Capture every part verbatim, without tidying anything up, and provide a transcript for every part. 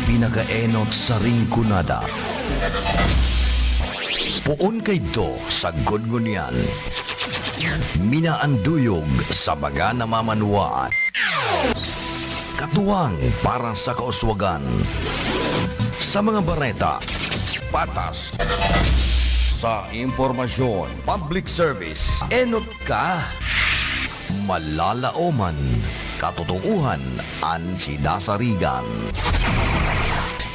Pinakaenot sa Rinconada. Poon kaidto sagkod ngunyan. Minaanduyog sa mga namamanwaan. Katuwang para sa kauswagan. Sa mga bareta, patas. Sa impormasyon, public service, enot ka. Malalaoman, katotoohan an sinasarigan.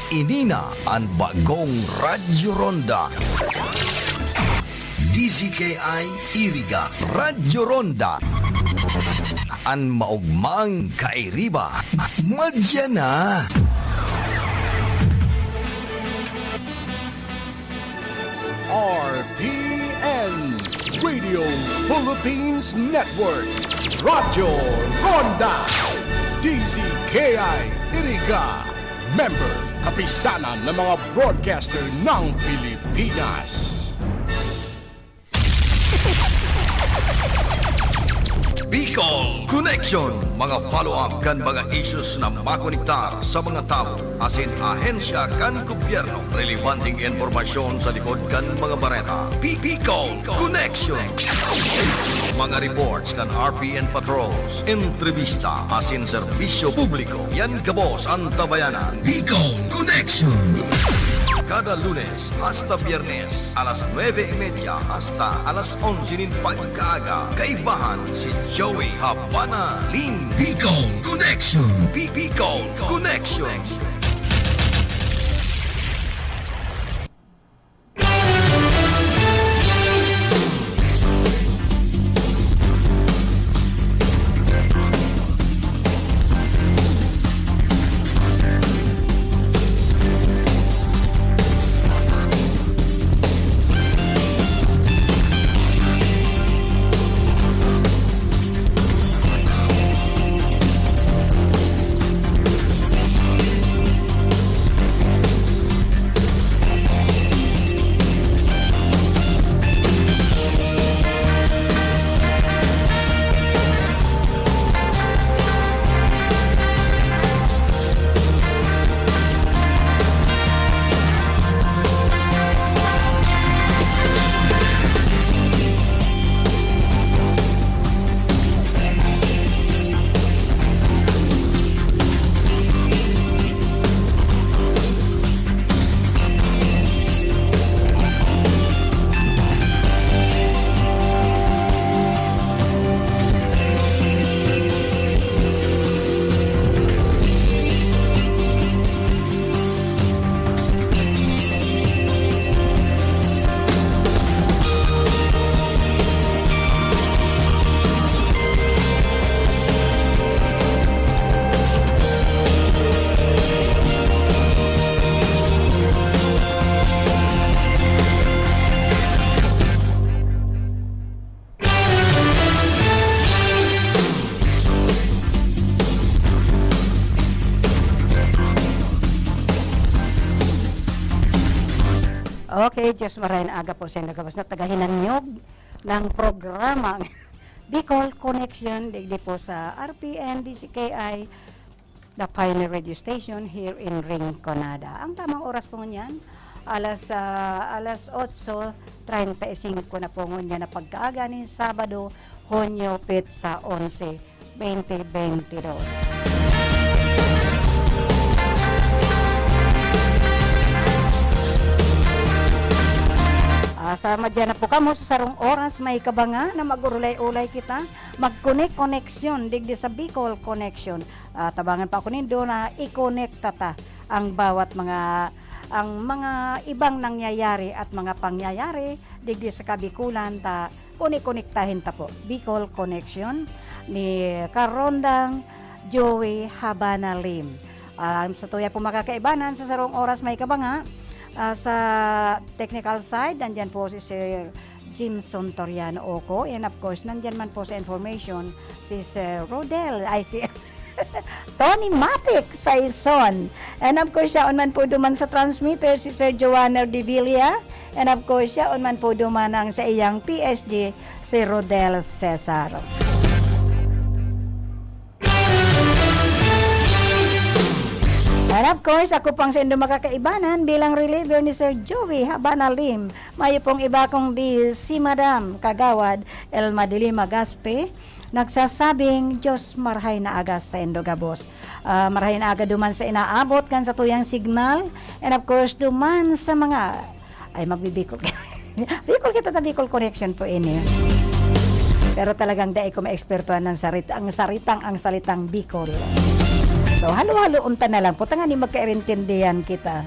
Ini na an bagong Radyo Ronda. D Z K I Iriga, Radyo Ronda. An maogmang kairiba, madya na. R P N, Radio Philippines Network, Radyo Ronda, D Z K I Iriga, member, Kapisanan ng mga Broadcaster ng Pilipinas. Bicol Connection, mga follow-up kan mga issues na makonektar sa mga tawo asin ahensya kan gobyerno. Relebanteng impormasyon sa likod kan mga bareta. Bi-, Bicol Connection. Mga reports kan R P N patrols, entrevista asin serbisyo publiko. Yan gabos an tabayanan. Bicol Connection. Kada Lunes hasta Biyernes, alas nuebe y media hasta alas onse nin pagkaaga, kaibahan si Joey Habana Lim. Bicol Connection. Bi-, Bicol Connection. Okay, Diyos maray na aga po sa inyo gabos na tagahinanyog ng programa Bicol Connection, digdi po sa R P N D Z K I, the pioneer radio station here in Rinconada. Ang tamang oras po ngunyan, alas, ah, alas otso treinta y cinco na po ngunyan na pagkaaga nin Sabado, Hunyo petsa onse, twenty twenty-two. Ah, sa madya na po kamo, sa sarong oras, may kabanga na mag-urulay-ulay kita, mag-connect, koneksyon, digdi sa Bicol Connection. Ah, tabangan pa ako nindo na i-connecta ta ang bawat mga, ang mga ibang nangyayari at mga pangyayari digdi sa Kabikulan ta koni-konektahin ta po. Bicol Connection ni Karondang Joey Habana Lim. Ah, sa tuya po mga kakaibanan, sa sarong oras may kabanga, ah, sa technical side, nandyan po si Sir Jimson Toriano Oco. And of course, nandyan man po sa information, si Sir Rodel, ay si Tony Matic Saison. And of course, siya on man po duman sa transmitter, si Sir Joanner Devilla. And of course, siya on man po duman ang sa iyang P S G, si Rodel Cesar. And Of course, ako pang saindo makakaibanan bilang reliever ni Sir Joey Habana Lim. Mayo pong iba kundi si Madam Kagawad Elma de Lima Gaspe, nagsasabing, "Diyos, marhay na aga saindo gabos." Ah, marhay na aga duman sa inaabot kan satuyang signal. And of course, duman sa mga, ay, magbibikol. Bicol kita ta Bicol Connection po ini. Pero talagang dai ko maekspert ang sarit-, ang saritang, ang salitang Bicol. So, halo-haloon ta na lang po, tanganing magkaintindihan kita.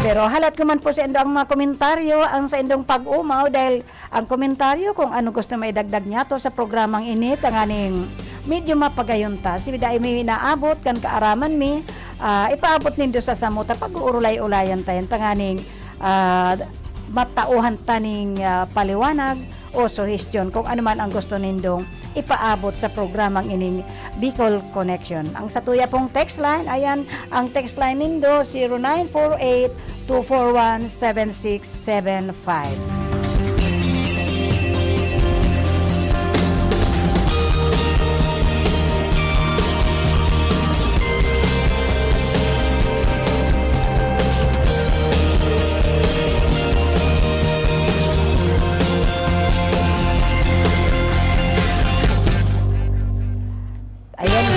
Pero halat ko man po sa indo ang mga komentaryo, ang sa indong pag-umaw, dahil ang komentaryo kung ano gusto maidagdag niyato sa programang ini, tanganing medyo mapagayon ta. Si dai mi naabot kan kaaraman mi, ah, ipaabot nindo sa samo ta, pag-uurulay-ulayan ta yan, tanganing, ah, matauhan ta ning, ah, paliwanag o suhestyon kung ano man ang gusto nindong ipaabot sa programang ining Bicol Connection. Ang satuya pong text line, ayan, ang text line nindo, zero nine four eight two four one seven six seven five. Ayan.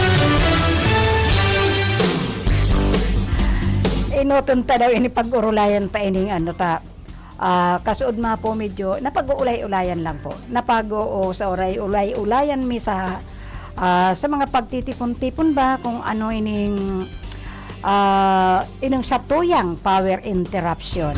Enoton ta daw ini, pag-urulayan ta ining ano ta. Ah, kasuod man po medyo napag-uulay-ulayan lang po. Napag-, oo, sa uray-ulay-ulayan mi sa, ah, sa mga pagtitipon-tipon ba kung ano ining, ah, ining satuyang power interruption.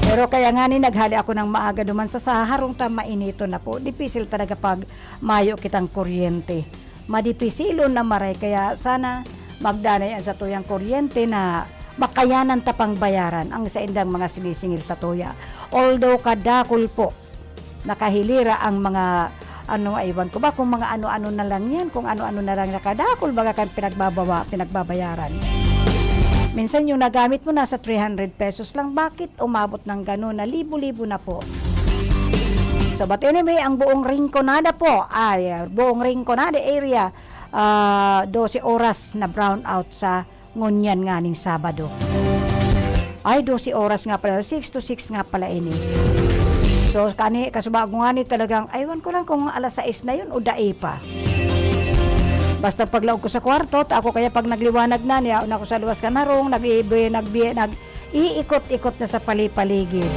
Pero kaya nga ni naghali ako ng maaga duman sa, sa harong ta, mainiton na po. Dipisil talaga pag mayo kitang kuryente. Madipisilon na maray, kaya sana magdanay an satuyang kuryente na makayanan ta pang bayaran ang saindang mga sinisingil satuya. Although kadakul po, nakahilira ang mga ano, aywan ko ba kung mga ano-ano na lang yan, kung ano-ano na lang nakadakul, baga kan pinagbabawa-, pinagbabayaran. Minsan yung nagamit mo nasa three hundred pesos lang, bakit umabot ng gano'n na libo-libo na po? So, but anyway, ang buong Rinconada po, ay, ah, buong Rinconada area, ah, dose oras na brownout sa ngunyan nganing Sabado. Ay, dose oras nga pala, six to six nga pala ini. So, kani, kasubago ngani talagang, aywan ko lang kung alas sais na yun o dai pa. Basta paglaog ko sa kwarto, ta ako kaya pag nagliwanag na, niya na ako sa luwas kan harong, nag-, nag-, nag-, iikot-ikot na sa pali-paligid.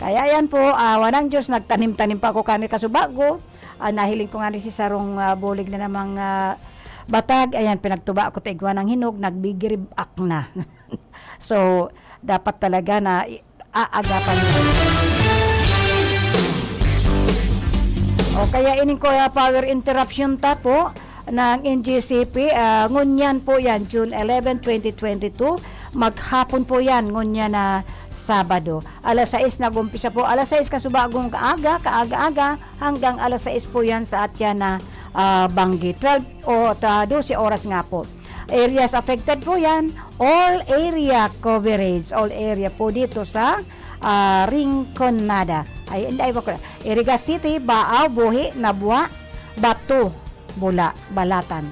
Kaya yan po, ah, awa ng Diyos, nagtanim-tanim pa ako kani kasubago. Ah, nahiling ko nga ni si sarong, ah, bulig na namang, ah, batag. Ayan, pinagtuba ko ta igwa ng hinog, nagbigirib-ak na. So, dapat talaga na i-, aagapan mo. O kaya ining ko, ah, power interruption ta po ng N G C P, ah, ngunyan po yan, June eleven, twenty twenty-two. Maghapon po yan, ngunyan na Sabado. Alas sais nag-umpisa po. Alas sais kasubagong kaaga, kaaga-aga, hanggang alas sais po yan sa atyan na, ah, banggi. Twelve o ta-, dose oras nga po. Areas affected po yan. All area coverage. All area po dito sa, ah, Rinconada. Ay, hindi, ay, wako. Iriga City, Baao, Buhi, Nabua, Bato, Bula, Balatan.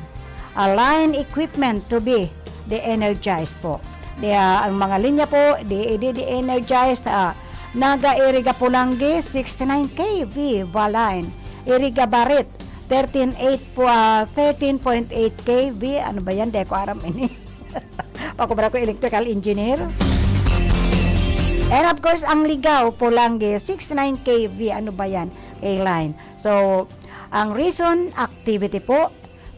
A line equipment to be de-energized po. Di, ah, ang mga linya po, di, di, de-energized, ah, Naga Iriga Polangui, sixty-nine K V ba line. Iriga Barit, thirteen eight po, ah, thirteen point eight K V. Ano ba yan? Di ko aram ini. Ako ba ako electrical engineer? And of course, ang Ligao, Polangui, sixty-nine K V. Ano ba yan? A line. So, ang reason, activity po,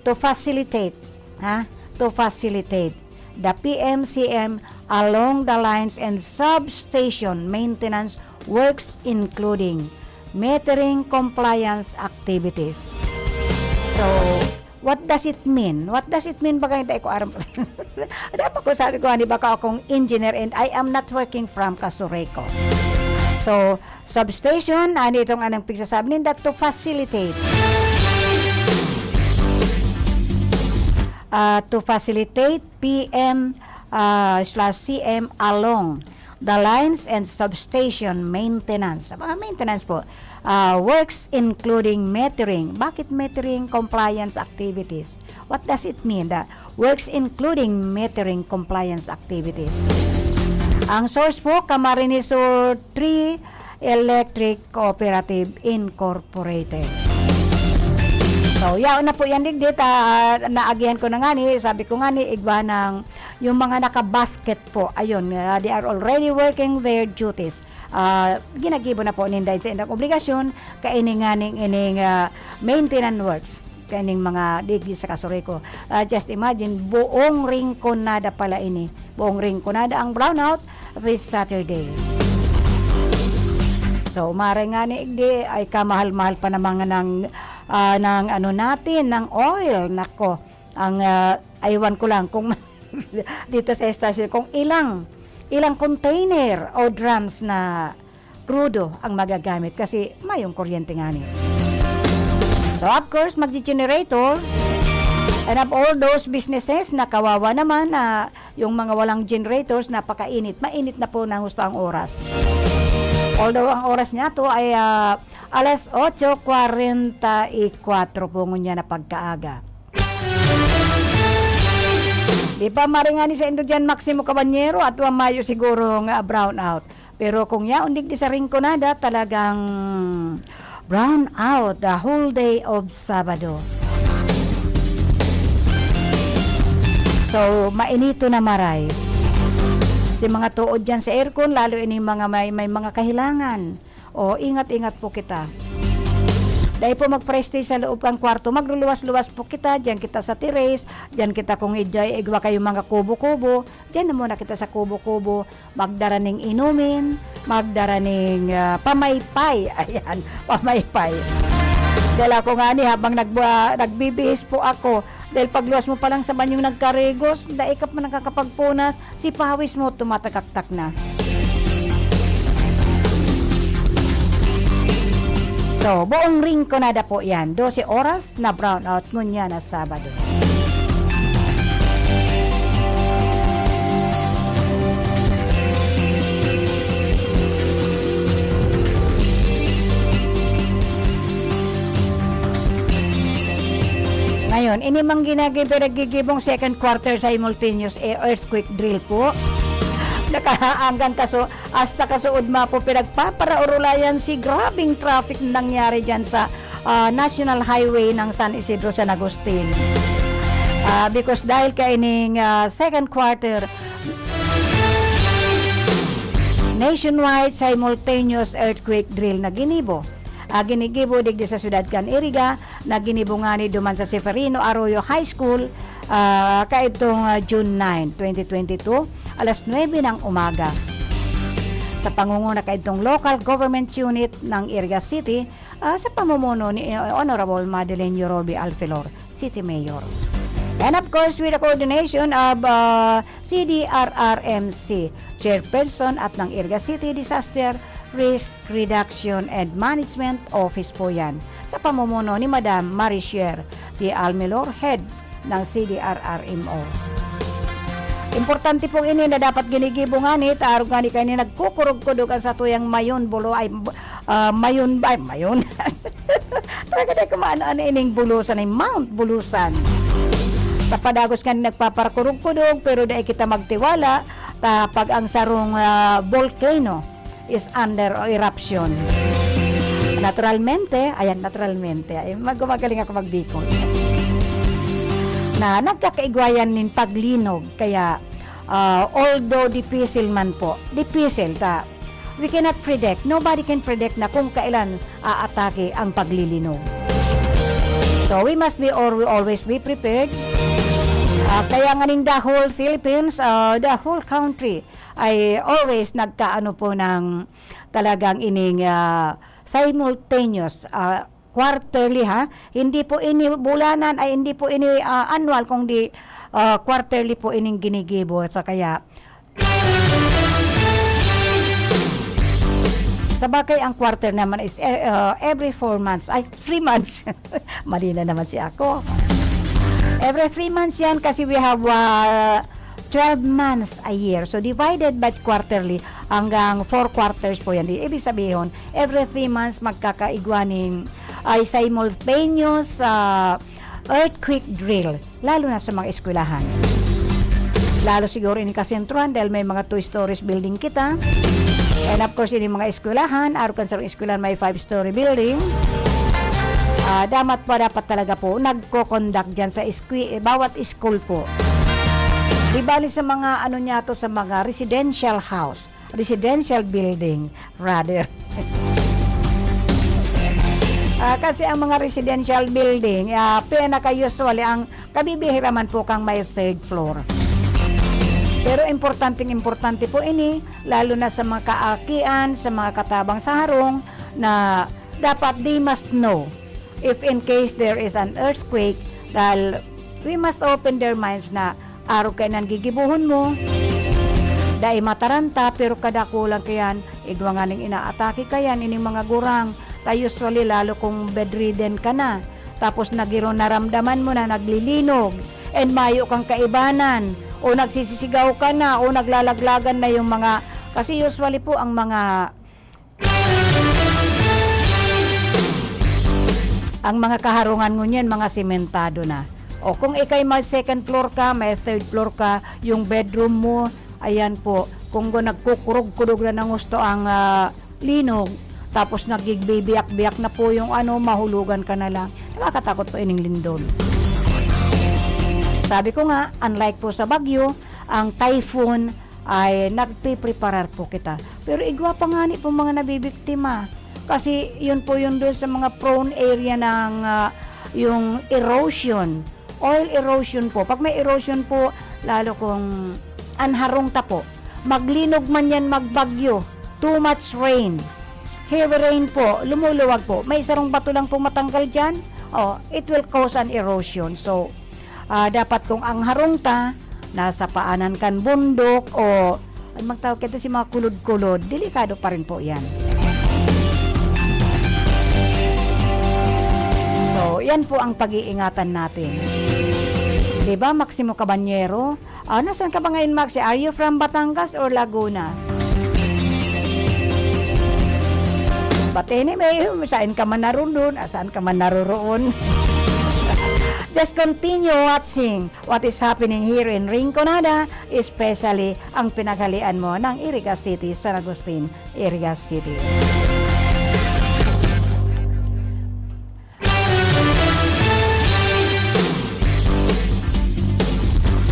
to facilitate, ha? To facilitate the P M C M along the lines and substation maintenance works, including metering compliance activities. So, what does it mean? What does it mean? Baga hindi ko aram. Dapat ko sabi ko, "Ani ba ka akong engineer and I am not working from Casureco." So, substation, ano itong anong pigsasabi ninda? To facilitate. Ah, to facilitate P M, ah, slash C M along the lines and substation maintenance. Mga maintenance po. Ah, works including metering. Bakit metering compliance activities? What does it mean? The works including metering compliance activities. Ang source po, Camarines Sur three Electric Cooperative Incorporated. So, yaon na po yan, digdi. Ta, naagihan ko na nga ni, sabi ko nga ni, igwa ng, yung mga nakabasket po, ayun, ah, they are already working their duties. Ah, ginagibo na po ninda sa indang obligasyon, kaini nga ning ining, ah, maintenance works, kaining mga digdi sa Casureco. Ah, just imagine, buong Rinconada pala ini. Buong Rinconada ang brownout this Saturday. So, maray nga ni igdi, ay kamahal-mahal pa naman nga ng, ah, ng ano natin, ng oil. Nako, ang, ah, aywan ko lang kung dito sa estasyon, kung ilang, ilang container o drums na krudo ang magagamit kasi mayong kuryente ngani. So, of course, magji-generator. And of all those businesses na kawawa naman na yung mga walang generators, napakainit. Mainit na po ng husto ang oras. Although ang oras niya to ay, ah, alas otso kwarenta y kuwatro po ngunyan na pagkaaga. Di pa maringani sa indo dyan, Maximo Cabanyero, at wa mayo siguro nga brownout. Pero kung yaon digdi sa Rinconada, talagang brown out the whole day of Sabado. So, mainito na maray. Si mga tuod dyan sa aircon, lalo ini mga may, may mga kahilangan. O, ingat-ingat po kita. Dai po magpreste sa loob kan kwarto. Magluluwas-luwas po kita. Diyan kita sa terrace. Diyan kita kung ijay, igwa kayo mga kubo-kubo. Diyan na muna kita sa kubo-kubo. Magdara ning inumin, magdara ning, ah, pamaypay. Ayan, pamaypay. Dahil ako nga ni, habang nagba-, nagbibihis po ako, dahil pagluwas mo pa lang sa banyong nagkarigos, dai ka pa nakakapagpunas, si pawis mo tumatagaktak na. So, buong Rinconada po yan. Dose oras na brownout ngunyan na Sabado. Ngayon, ini mang ginagi-, pinaggigibong second quarter simultaneous e-, earthquake drill po. Nakahaanggang kaso, hasta kasuod mapo, pinagpaparaurulayan si grabing traffic nangyari dyan sa, ah, National Highway ng San Isidro, San Agustin. Ah, because dahil kaining, ah, second quarter, nationwide simultaneous earthquake drill na ginibo. Ah, ginigibo digdi sa siyudad kan Iriga, na ginibo ngani duman sa Seferino Arroyo High School, ah, kaidtong, ah, June nine, twenty twenty-two, alas nuebe ng umaga. Sa pangunguna kaidtong local government unit ng Iriga City, ah, sa pamumuno ni, eh, Honorable Madeline Yorobe Alfelor, City Mayor. And of course, with the coordination of, ah, C D R R M C Chairperson at ng Iriga City Disaster Risk Reduction and Management Office po yan, sa pamumuno ni Madam Maricier T. Almelor, Head ng C D R R M O. Importante pong ini na dapat ginigibo ngani, ta arog ngani kaini nagkukurog-kudog ang satuyang mayon, bulo, ay, ah, mayon, ay, mayon. Talaga, dai ko maano-ano ining Bulusan, ay Mount Bulusan. Sa padagos ngani nagpaparakurog-kudog, pero dai kita magtiwala, ta pag ang sarong, ah, volcano is under eruption. Naturalmente, ayan, naturalmente, ay, mag-, magaling ako magbikon. Na nagkakaigwayan nin paglinog, kaya, ah, although dipisil man po, dipisil ta, we cannot predict, nobody can predict na kung kailan aatake ang paglilinog. So, we must be al-, always be prepared. Ah, kaya nga ning the whole Philippines, ah, the whole country, ay always nagkaano po ng talagang ining, ah, simultaneous, ah, quarterly, ha? Hindi po ini bulanan, ay hindi po ini, ah, annual, kundi, ah, quarterly po ining ginigibo. So, kaya, sa bagay, ang quarter naman is, eh, ah, every four months, ay, three months. Mali na naman si ako. Every three months yan kasi we have, ah, twelve months a year. So, divided by quarterly, hanggang four quarters po yan. Di, ibig sabihin, every three months magkakaigwa ning, ay, simultaneous, ah, earthquake drill, lalo na sa mga eskwelahan. Lalo siguro ini kasentruhan dahil may mga two stories building kita. And of course, ini mga eskwelahan, arog kan sarong eskwelahan may five-story building. Ah, damat pa dapat talaga po nagko-conduct dyan sa eskwela, bawat school po. Di bali sa mga ano niya to, sa mga residential house, residential building, rather. Ah, kasi ang mga residential building, ah, pinaka-usually, ang kabibihira man po kang may third floor. Pero importanteng importante po ini, lalo na sa mga kaakian, sa mga katabang sa harong, na dapat they must know if in case there is an earthquake, dahil we must open their minds na arog kaiyan gigibohon mo, dai mataranta, pero kadakulan kaiyan, igwa nganing inaatake kaiyan ining mga gurang. Ta usually, lalo kung bedridden ka na, tapos nagiro naramdaman mo na naglilinog, and mayo kang kaibanan, o nagsisisigaw ka na, o naglalaglagan na yung mga, kasi usually po ang mga Ang mga kaharungan ngunyan, mga sementado na. O kung ikay may second floor ka, may third floor ka, yung bedroom mo, ayan po, kung gu-, nagkukurog-kurog na ng husto ang, ah, linog, tapos nagigbibiyak-biyak na po yung ano, mahulugan ka na lang. Nakakatakot po ining lindol. Sabi ko nga, unlike po sa bagyo, ang typhoon, ay nagpipreparar po kita. Pero igwa pa ngani po mga nabibiktima. Kasi yun po yun doon sa mga prone area ng, ah, yung erosion. Oil erosion po. Pag may erosion po, lalo kung anharong ta po, maglinog man yan, magbagyo, too much rain, heavy rain po, lumuluwag po, may sarong bato lang pong matanggal dyan, oh, it will cause an erosion. So, ah, dapat kung ang harong ta, nasa paanan kan bundok o, ano magtawag kaito, si mga kulod-kulod, delikado pa rin po yan. So, yan po ang pag-iingatan natin. Di ba, Maximo Cabanyero? Ah, nasan ka ba ngayon, Maxi? Are you from Batangas or Laguna? But anyway, saan ka man narundon, ah, saan ka man naroroon. Just continue watching what is happening here in Rinconada, especially ang pinaghalian mo ng Iriga City, San Agustin, Iriga City.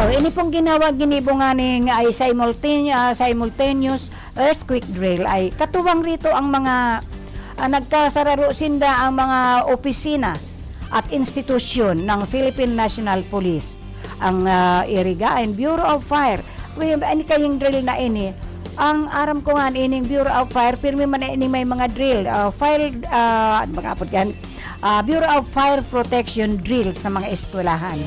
So, ini pong ginawa, ginibo nganing ay simultane-, ah, simultaneous earthquake drill ay katuwang rito ang mga, ah, nagkasararo sinda ang mga opisina at institusyon ng Philippine National Police, ang, ah, Iriga and Bureau of Fire. Kaya, ani kayong drill na ini, ang aram ko nga, ining Bureau of Fire, pirmi man na ini may mga drill, ah, fire, ah, ano ba nga po yan? Ah, Bureau of Fire Protection drill sa mga eskwelahan.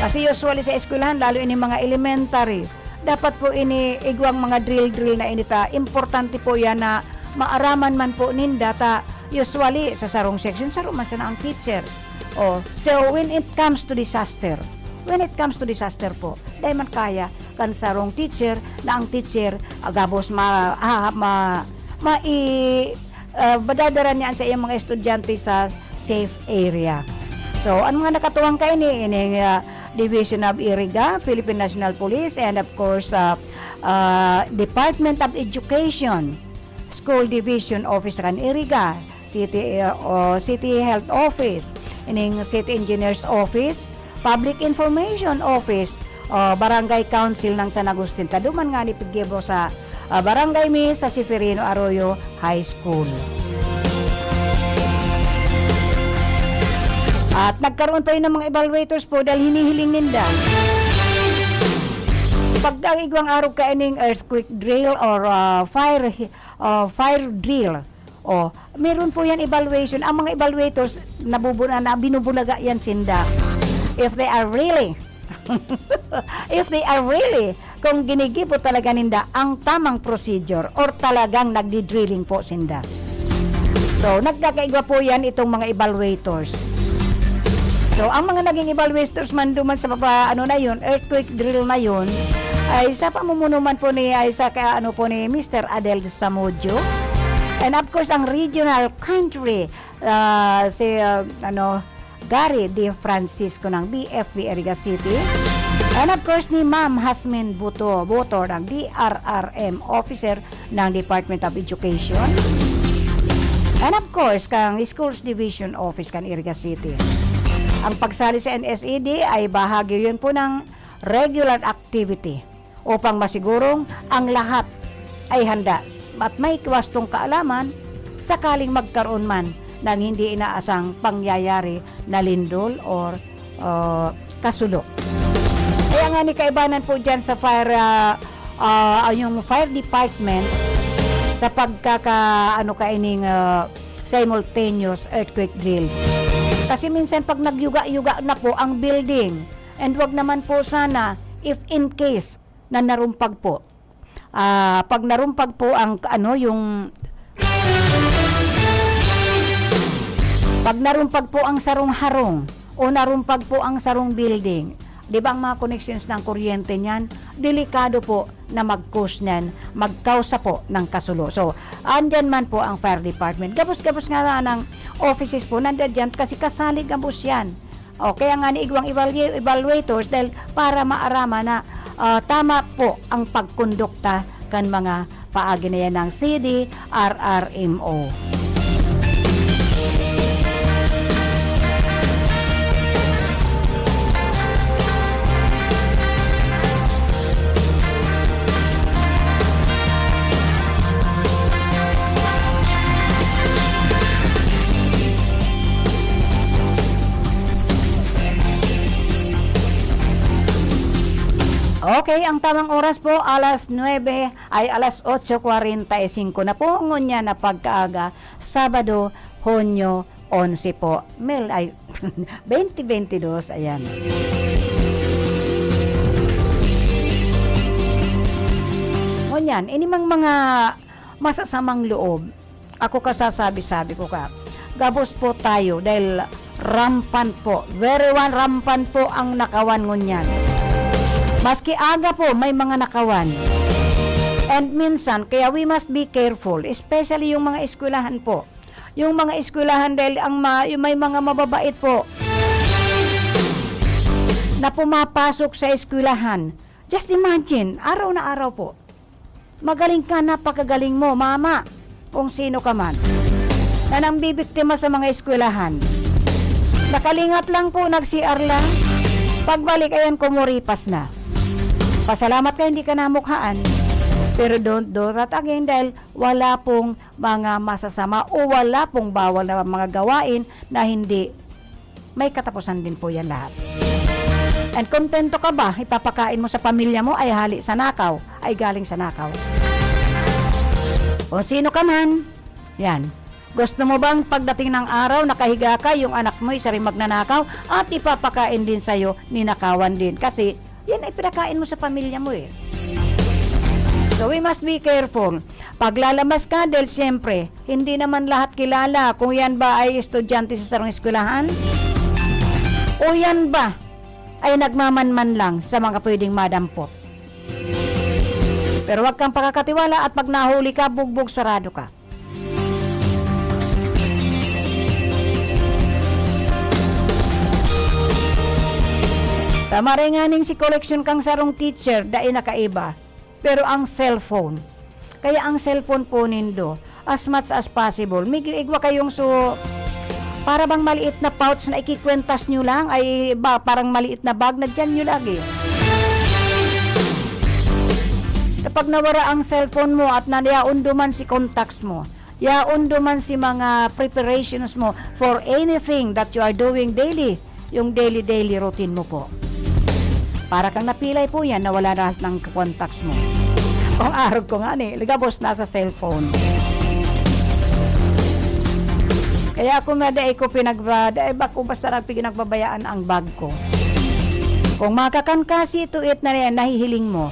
Kasi usually sa eskwelahan, lalo ini mga elementary, dapat po ini igwang mga drill-drill na ini ta. Importante po yan na maaraman man po ninda ta. Usually, sa sarong section, saro man sana ang teacher. Oh, so when it comes to disaster, when it comes to disaster po, dai man kaya kan sarong teacher na ang teacher, ah, gabos ma-, ah, ma-, mai-, ah, madadara niya sa iyang mga estudyante sa safe area. So, ang mga nakatuwang kaini, ining, ah, Division of Iriga, Philippine National Police, and of course, ah, ah, Department of Education, School Division Office kan Iriga, City, ah, o City Health Office, ining City Engineers Office, Public Information Office, o Barangay Council ng San Agustin. Taduman nga ni Pigebo sa, ah, barangay mi sa Seferino Arroyo High School. At nagkaroon tayo ng mga evaluators po dahil hinihiling ninda. Pag ang igwang arog ka ining earthquake drill or, ah, fire, ah, fire drill, oh, meron po yan evaluation. Ang mga evaluators, nabubuna-, na binubulaga yan sinda. If they are really, if they are really, kung ginigibo talaga ninda ang tamang procedure or talagang nagdi-drilling po sinda. So, nagkakaigwa po yan itong mga evaluators. So, ang mga naging evaluators man duman sa papa-, ano na yun, earthquake drill na yun, ay sa pamumuno man po ni, ay sa ka-, ano po ni Mister Adel Samudio. And of course, ang regional country, ah, si, ah, ano, Gary De Francisco ng B F B Iriga City. And of course, ni Ma'am Hasmin Buto, Buto ng D R R M officer ng Department of Education. And of course, kang Schools Division Office kan Iriga City. Ang pagsali sa N S E D ay bahagi yun po ng regular activity upang masigurong ang lahat ay handa s-, at may wastong kaalaman sakaling magkaroon man ng hindi inaasang pangyayari na lindol or, ah, kasulo. Kaya nga ni kaibanan po dyan sa fire, ah, ah, yung fire department sa pagkaka-, ano kaining, ah, simultaneous earthquake drill. Kasi minsan pag nagyuga-yuga na po ang building, and wag naman po sana if in case na narumpag po. Ah, pag narumpag po ang, ano, yung, pag narumpag po ang sarong harong o narumpag po ang sarong building, di ba ang mga connections ng kuryente niyan, delikado po na mag-cause niyan, magkausa po ng kasulo. So, andyan man po ang fire department. Gabos-gabos nga na ng offices po, nandiyan kasi kasali gabos yan. O, kaya nga ni igwang evalu-, evaluators dahil para maaraman na, ah, tama po ang pagkondukta kan mga paagi na yan ng C D R R M O. Okay, ang tamang oras po, alas nuebe, ay alas otso kwarenta y singko na po. Ngunyan na pagkaaga, Sabado, Hunyo onse po. Mel, ay, twenty twenty-two, ayan. Ngunyan, inimang mga masasamang loob, ako kasasabi-sabi ko ka, gabos po tayo dahil rampant po, very one, rampant po ang nakawan ngunyan. Maski aga po, may mga nakawan. And minsan, kaya we must be careful, especially yung mga eskwelahan po. Yung mga eskwelahan, dahil ang ma-, yung may mga mababait po na pumapasok sa eskwelahan. Just imagine, araw na araw po. Magaling ka, napakagaling mo, mama, kung sino ka man, na nambibiktima sa mga eskwelahan. Nakalingat lang po, nag-C R lang. Pagbalik, ayan, kumuripas na. Pasalamat ka, hindi ka namukhaan. Pero don't do that again dahil wala pong mga masasama o wala pong bawal na mga gawain na hindi may katapusan din po yan lahat. And kontento ka ba? Ipapakain mo sa pamilya mo ay hali sa nakaw, ay galing sa nakaw. Kung sino ka man, yan. Gusto mo bang pagdating ng araw, nakahiga ka, yung anak mo isa rin magnanakaw, at ipapakain din sa'yo, ninakawan din? Kasi yan ay pinakain mo sa pamilya mo eh. So we must be careful. Paglalabas ka, dahil siyempre, hindi naman lahat kilala kung yan ba ay estudyante sa sarong eskwelahan o yan ba ay nagmamanman lang sa mga pwedeng madampot. Pero wag kang pakakatiwala at pag nahuli ka, bugbog sarado ka. Tama rin nga ning si koleksyon kang sarong teacher, dai nakaiba. Pero ang cellphone, kaya ang cellphone po nindo, as much as possible, mig-, igwa kayong su-, para bang maliit na pouch na ikikwentas nyo lang, ay ba, parang maliit na bag na dyan nyo lagi. Kapag nawara ang cellphone mo at na-, yaon duman si contacts mo, yaon duman si mga preparations mo for anything that you are doing daily, yung daily, daily routine mo po. Para kang napilay po yan na wala na ng contacts mo. Ang arog ko nga ni, ligabos na sa cellphone. Kaya ako nga dai ko pinagba-, dai ba ko basta nagpinagbabayaan ang bag ko. Kung makakan ka, see to it na yan, nahihiling mo.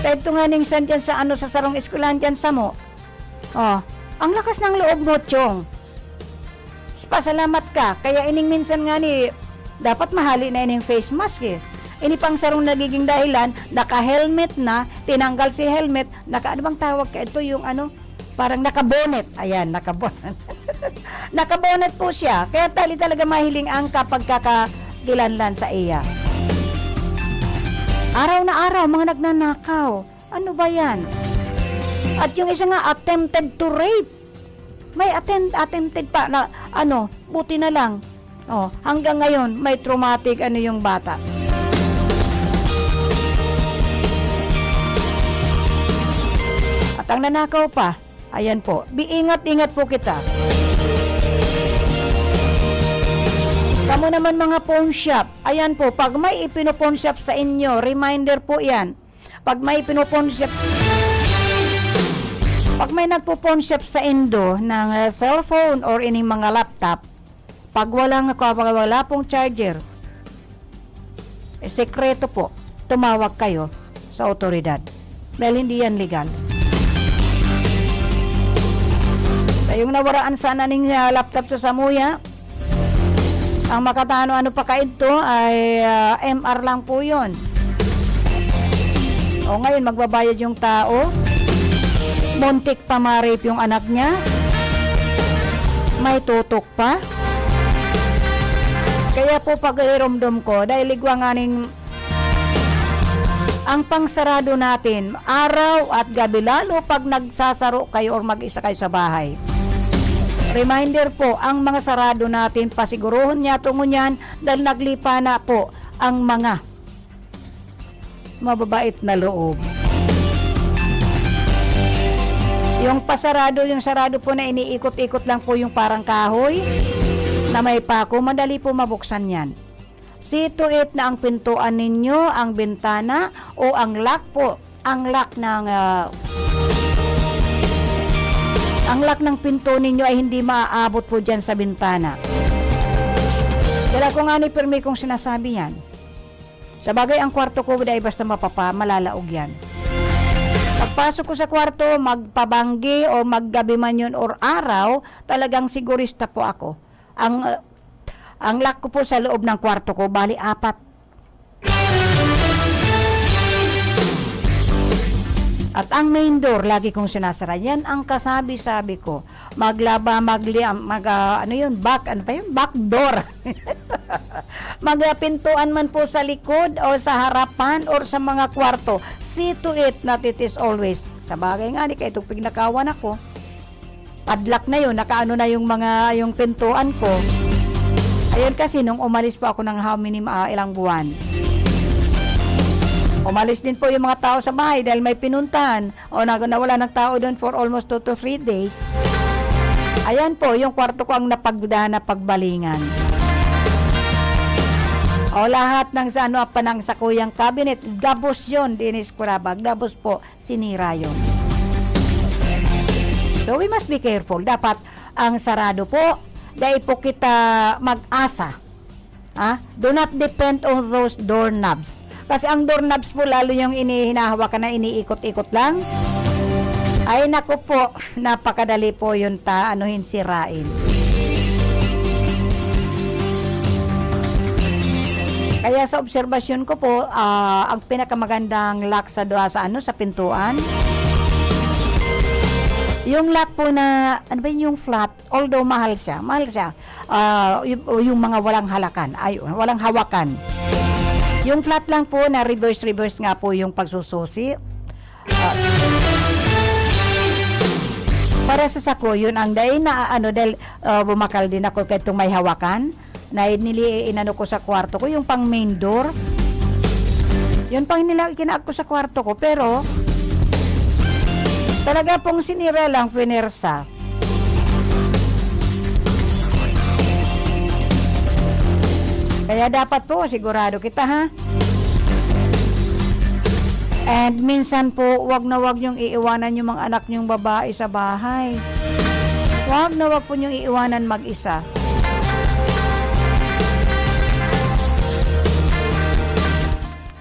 Kaya ito nga ning san dyan sa ano, sa sarong eskwelahan dyan sa mo. Oh, ang lakas ng loob mo, Chong. pasalamat ka. Kaya ining minsan nga ni, dapat mahali na ining face mask eh. Ini pang sarong nagiging dahilan, naka-helmet na, tinanggal si helmet, naka, ano bang tawag ka ito? Yung ano, parang naka-bonnet. Ayan, naka-bonnet. Naka-bonnet po siya. Kaya tali talaga mahiling ang kapagkakakilanlan sa iya. Araw na araw, mga nagnanakaw. Ano ba yan? At yung isa nga, attempted to rape. May attempt, attempted pa na, ano, buti na lang. Oh, hanggang ngayon, may traumatic, ano, yung bata. At ang nanakaw pa, ayan po, biingat-ingat po kita. Kamo naman mga pawn shop, ayan po, pag may ipino-pawn shop sa inyo, reminder po yan. Pag may pinopawn shop, pag may nagpo-pawn shop sa indo ng, ah, cellphone or ining mga laptop, pag walang, pag wala pong charger, eh, sekreto po, tumawag kayo sa awtoridad. Dahil hindi yan legal. Kayong nawaraan sana ning, ah, laptop sa samuya, ang makataano-ano pa kaidto ay, ah, M R lang po yun. O ngayon, magbabayad yung tao. Muntik pa ma-rape yung anak niya. May tutok pa. Kaya po pag-iromdom ko, dahil ligwa nga ning ang pangsarado natin, araw at gabi, lalo pag nagsasaro kayo or mag-isa kayo sa bahay. Reminder po, ang mga sarado natin, pasiguruhon niya tungo niyan dahil naglipa na po ang mga mababait na loob. Yung pasarado, yung sarado po na iniikot-ikot lang po yung parang kahoy na may pako, madali po mabuksan yan. See to it na ang pintuan ninyo, ang bintana, o ang lock po, ang lock ng, ah, ang lock ng pinto ninyo ay hindi maaabot po diyan sa bintana. Dala ko nga ni pirmi kong sinasabi yan. Sa bagay, ang kwarto ko dai basta mapapa-, malalaog yan. Pagpasok ko sa kwarto, magpabanggi o maggabi man yun or araw, talagang sigurista po ako. Ang, ah, ang lock ko po sa loob ng kwarto ko, bali apat. At ang main door, lagi kong sinasara. Yan ang kasabi-sabi ko. Maglaba, magli-, mag, ah, ano yun? Back, ano pa yun? Back door. Mag, ah, pintuan man po sa likod o sa harapan or sa mga kwarto. See to it that it is always. Sa bagay nga, di kayo itong pignakawan ako. Padlock na yun, nakaano na yung mga, yung pintuan ko. Ayun kasi, nung umalis po ako ng how many, ah, ilang buwan. Umalis din po yung mga tao sa bahay dahil may pinuntahan o nag-, nawala ng tao doon for almost two to three days. Ayan po, yung kwarto ko ang napagda-, napagbalingan. O lahat ng sa ano, panang sa kuyang cabinet, gabos yun, Dennis Kuraba, gabos po. Sinira yun. So, we must be careful. Dapat ang sarado po, dai po kita mag-asa. Ah, do not depend on those doorknobs. Kasi ang doorknobs po, lalo yung ini-, hinahawakan na iniikot-ikot lang, ay naku po, napakadali po yun ta-, anuhin, sirain. Kaya sa obserbasyon ko po, ah, ang pinakamagandang lock sa dua-, sa ano, sa pintuan, yung lock po na, ano ba yun, yung flat, although mahal siya, mahal siya, ah, y-, yung mga walang halakan, ay, walang hawakan. Yung flat lang po na reverse, reverse nga po yung pagsususi. Ah, para sa sako, yun ang dai na, ano, dahil, ah, bumakal din ako kay itong may hawakan. Na nili-, inano ko sa kwarto ko, yung pang main door. Yun pang nila-, kinaag ko sa kwarto ko, pero talaga pong sinira lang, pinersa. Kaya dapat po, sigurado kita, ha? And minsan po, wag na wag niyong iiwanan yung mga anak niyong babae sa bahay. Wag na wag po niyong iiwanan mag-isa.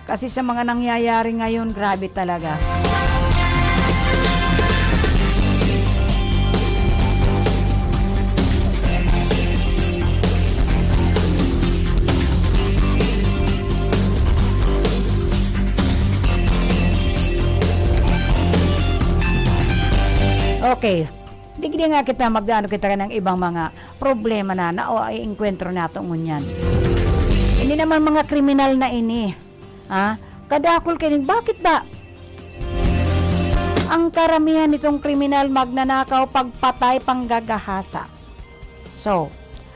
Kasi sa mga nangyayari ngayon, grabe talaga. Okay. Digdi nga kita mag-ano kita ng ibang mga problema na naiengkwentro nato ngunyan. Hindi naman mga kriminal na ini. Ha? Kadakul kini, bakit ba? Ang karamihan nitong kriminal, magnanakaw, pagpatay, panggagahasa. So,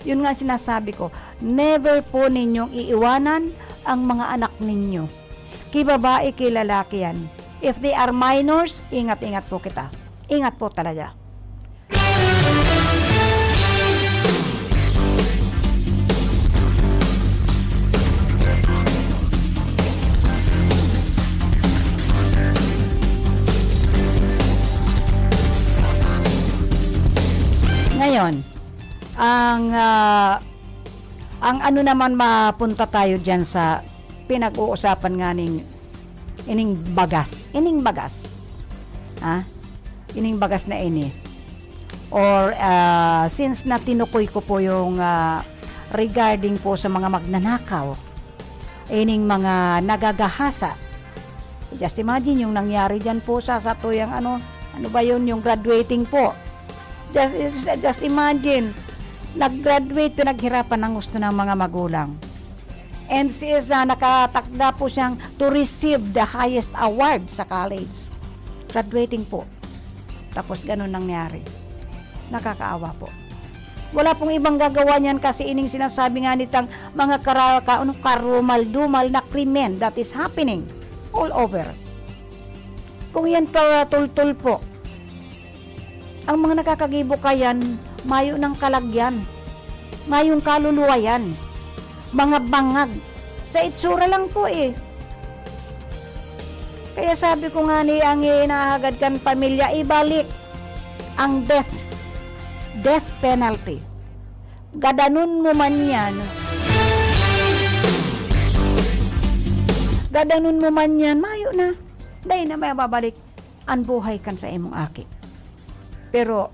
yun nga sinasabi ko, never po ninyong iiwanan ang mga anak ninyo. Ki babae, ki lalaki yan. If they are minors, ingat-ingat po kita. Ingat po talaga. Ngayon, ang, ah, ang ano naman, mapunta tayo diyan sa pinag-uusapan nga ning ining bagas, ining bagas. Ha? Ining bagas na ini. Or, ah, since na tinukoy ko po yung, ah, regarding po sa mga magnanakaw, ining mga nagagahasa. Just imagine yung nangyari dyan po sa, sa tuyang ano, ano ba yun, yung graduating po. Just, just imagine, nag-graduate, pinaghirapan ng gusto ng mga magulang. And she is, ah, nakatakda po siyang to receive the highest award sa college. Graduating po. Tapos ganun nangyari. Nakakaawa po. Wala pong ibang gagawa niyan kasi ining sinasabi nga nitang mga kara-, ka-, ano, karumal-dumal na krimen that is happening all over. Kung yan pa, tultul po, ang mga nakakagibo kayan, mayo ng kalagyan, mayong kaluluwayan, mga bangag. Sa itsura lang po eh. Kaya sabi ko nga ni, ang hinahagad kan pamilya, ibalik ang death, death penalty. Gadanon mo man yan, gadanon mo man yan, mayo na. Dai na may babalik an buhay kan sa imong aki. Pero,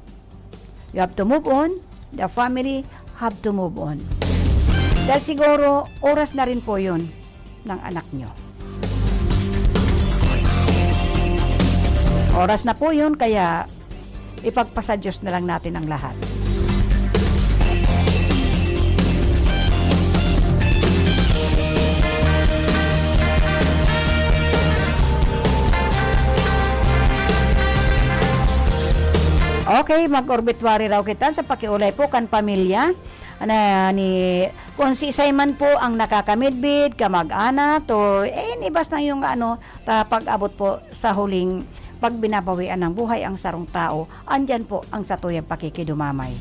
you have to move on. The family have to move on. Dahil siguro, oras na rin po yun ng anak nyo. Oras na po yun, kaya ipagpasa Diyos na lang natin ang lahat. Okay, mag-obituary raw kita sa pakiolay po kan pamilya na ni, kung siisay man po ang nakakamidbid, kamag-anak, or any, basta yung ano, ta-, pag-abot po sa huling pagbinabawian ng buhay ang sarong tao, andyan po ang satuyang pakikidumamay.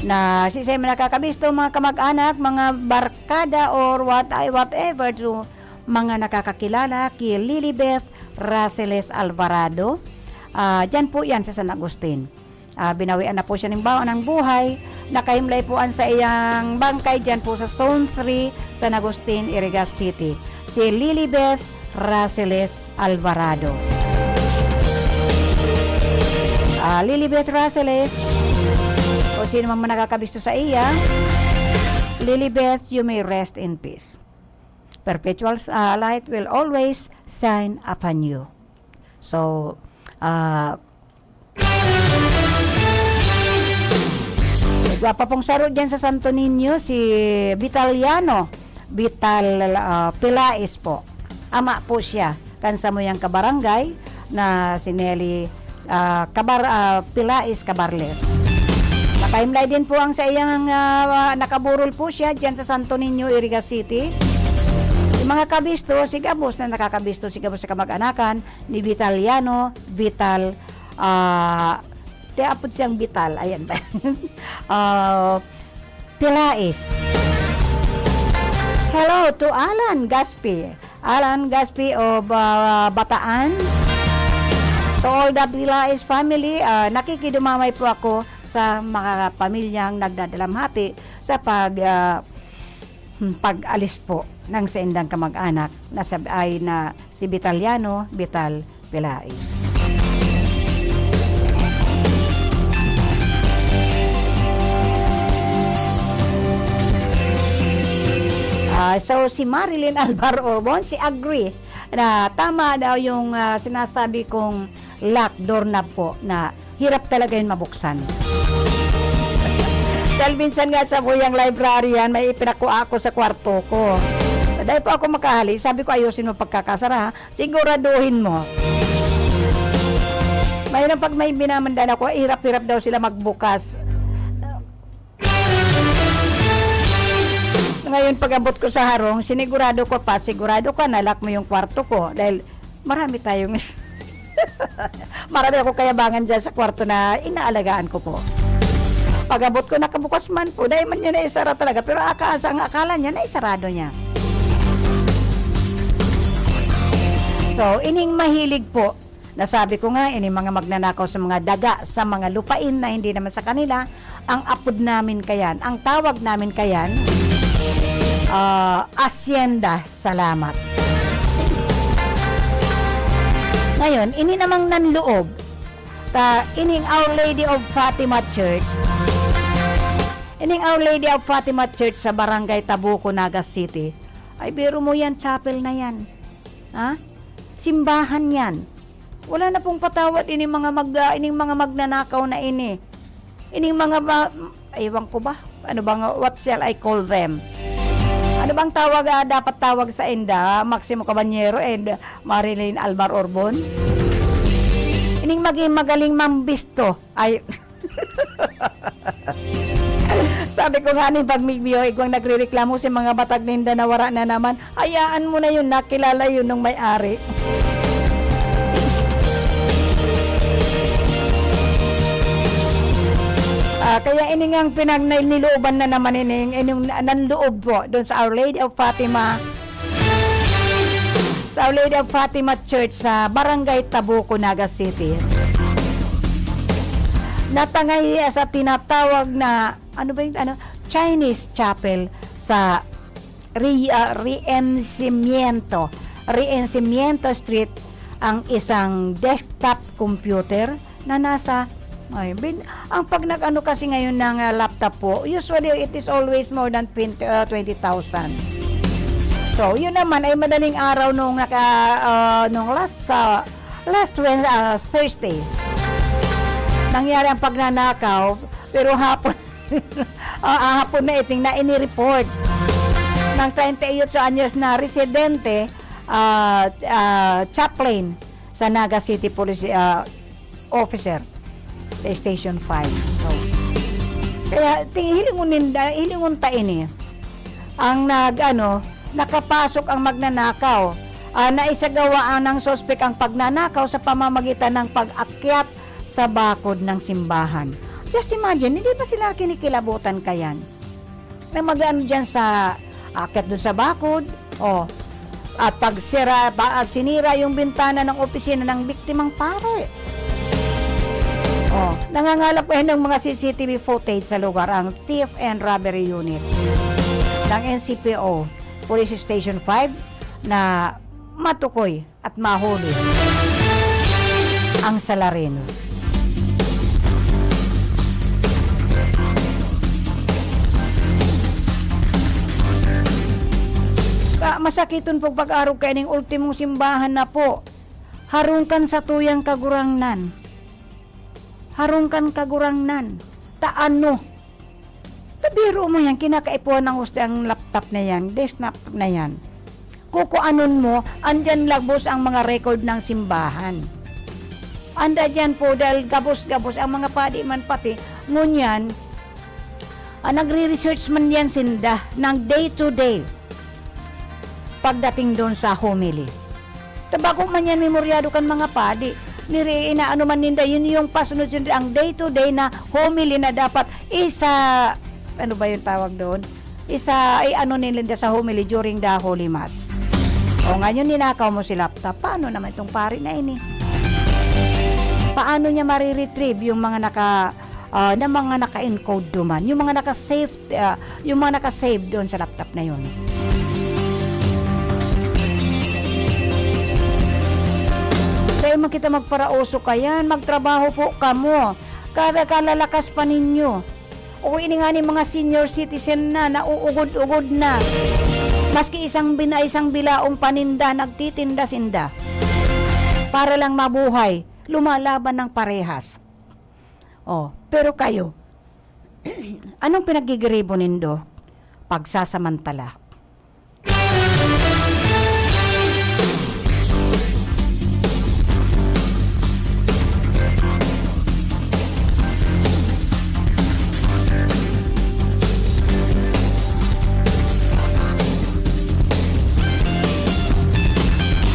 Na siisay man nakakabisto, mga kamag-anak, mga barkada, or what, ay, whatever, to mga nakakakilala ki Lilibeth Raceles Alvarado. Ah, dyan po yan sa San Agustin. Ah, binawian na po siya ning baho ng buhay. Nakahimlay po an saiyang bangkay diyan po sa Zone three, San Agustin, Iriga City. Si Lilibeth Raceles Alvarado. Ah, Lilibeth Raceles, o sino man nakakabisto sa iya, Lilibeth, you may rest in peace. Perpetual, ah, light will always shine upon you. So, ah, may gwapa pong saro dyan sa Santo Niño, si Vitaliano Vital, ah, Pilais po. Ama po siya kan samuyang kabarangay na si Nelly, ah, Cabar-, ah, Pilais Cabarles. Nakaimlay din po ang sa iyang, ah, nakaburol po siya dyan sa Santo Niño, Iriga City. Si mga kabisto, si gabos na nakakabisto, si gabos sa kamag-anakan, ni Vitaliano Vital, ah, te apod siyang Vital, ayan ba? Ah, Pilais. Hello to Alan Gaspi. Alan Gaspi of, ah, Bataan. To all the Pilais family, ah, nakikidumamay po ako sa mga pamilyang nagdadalamhati sa pag, ah, hmm, pag-alis po ng saindang kamag-anak na sab-, ay na si Vitaliano Vital Pilais. Ah, so, si Marilyn Alvar Orbon, si Agri, na tama daw yung, ah, sinasabi kong lock, doorknob po, na hirap talaga yun mabuksan. Dahil minsan nga sa buyang librarian, may ipinakua ako sa kwarto ko. Dahil po ako makahali, sabi ko, "Ayusin mo pagkakasara, ha? Siguraduhin mo." Mahirap pag may binamandan ako, hirap-hirap daw sila magbukas. Ngayon, pag-abot ko sa harong, sinigurado ko pa, "Sigurado ka, na-lock mo yung kwarto ko?" Dahil marami tayong, marami akong kayabangan dyan sa kwarto na inaalagaan ko po. Pag-abot ko, nakabukas man po. Dahil man yun naisara talaga. Pero aka-, sa ang akala niya, naisarado niya. So, ining mahilig po, nasabi ko nga, ining mga magnanakaw sa mga daga, sa mga lupain na hindi naman sa kanila, ang apod namin kayan, ang tawag namin kayan, ah, Hacienda Salamat. Ngayon, ini namang nanloob, ta, ining Our Lady of Fatima Church, ining Our Lady of Fatima Church sa Barangay Tabuco, Naga City, ay, biro mo yan, chapel na yan. Ha? Simbahan yan. Wala na pong patawad ining mga mag-, ah, ining mga magnanakaw na ini. Ining mga ba, ewan ko ba? Ano bang, what shall I call them? Ano bang tawag, ah, dapat tawag sa inda? Maximo Cabanyero and Marilyn Albar Orbon? Ining maging magaling mambisto. Ay, sabi ko nga ni, pag may igwang nagrereklamo si mga batag ninda na wara na naman, hayaan mo na yun, nakilala yun nung may-ari. Ah, kaya ini ngang pinag-, nilooban na naman ini, ining nanloob po doon sa Our Lady of Fatima, sa Our Lady of Fatima Church sa Barangay Tabuco, Naga City. Natangay sa tinatawag na, ano ba yung, ano, Chinese Chapel sa Re-, ah, Reencimiento, Reencimiento Street ang isang desktop computer na nasa, ay, bin-, ang pag nag-ano kasi ngayon ng, ah, laptop po, usually it is always more than twenty, ah, twenty thousand. So, yun naman ay madaling araw nung naka-, ah, nung last, sa last Wed-, ah, Thursday, nangyari ang pagnanakaw, pero hapon, ah, ah, hapon na iting na ini-report ng treinta y ocho anyos na residente, ah, ah, chaplain sa Naga City Police, ah, officer sa Station five. So, kaya ting-, hilingon ninda, hilingon ta ini. Ang nag-, ano, nakapasok ang magnanakaw. Ah, naisagawa ang ng suspek ang pagnanakaw sa pamamagitan ng pag-akyat sa bakod ng simbahan. Just imagine, hindi ba sila kinikilabutan kayan? Na mag-ano dyan sa, aakyat dun sa bakod, oh, at pagsira, pa, ah, sinira yung bintana ng opisina ng biktimang pare. Oh, nangangalap ngayon ng mga C C T V footage sa lugar ang Thief and Robbery Unit ng N C P O, Police Station five, na matukoy at mahuli ang salarin. Ka-, masakiton pong pag-arog kaining ultimong simbahan na po. Harong kan satuyang Kagurangnan. Harong kan Kagurangnan. Ta ano? Tabiro mo yan, kinakaipuhan ng huste ang laptop na yan, desktop na yan. Kukuanon mo, andyan lagos ang mga record ng simbahan. Anda dyan po, dahil gabos-gabos ang mga padi man pati, ngunyan, ah, nagre-research man yan sinda ng day to day pagdating doon sa homily. Tabako man yan, memoryado kan mga padi. Niri, inaano man ninda, yun yung pasunod-sunod, ang day to day na homily na dapat isa, ano ba yung tawag doon? Isa, ay ano ninda sa homily during the Holy Mass. O ngayon, ninakaw mo si laptop. Paano naman itong pari na ini? Paano niya mariretrieve yung mga naka, ah, na mga naka-encode duman? Yung mga naka-save, ah, yung mga naka-save doon sa laptop na yun. Dahil man kita magparauso kayan, magtrabaho po kamo. Kada kalalakas pa ninyo. O ini nga ni mga senior citizen na, nauugod-ugod na. Maski isang bina-, isang bilaong paninda, nagtitinda sinda. Para lang mabuhay, lumalaban ng parehas. Oh, pero kayo, anong pinaggigiribo nindo? Pagsasamantala.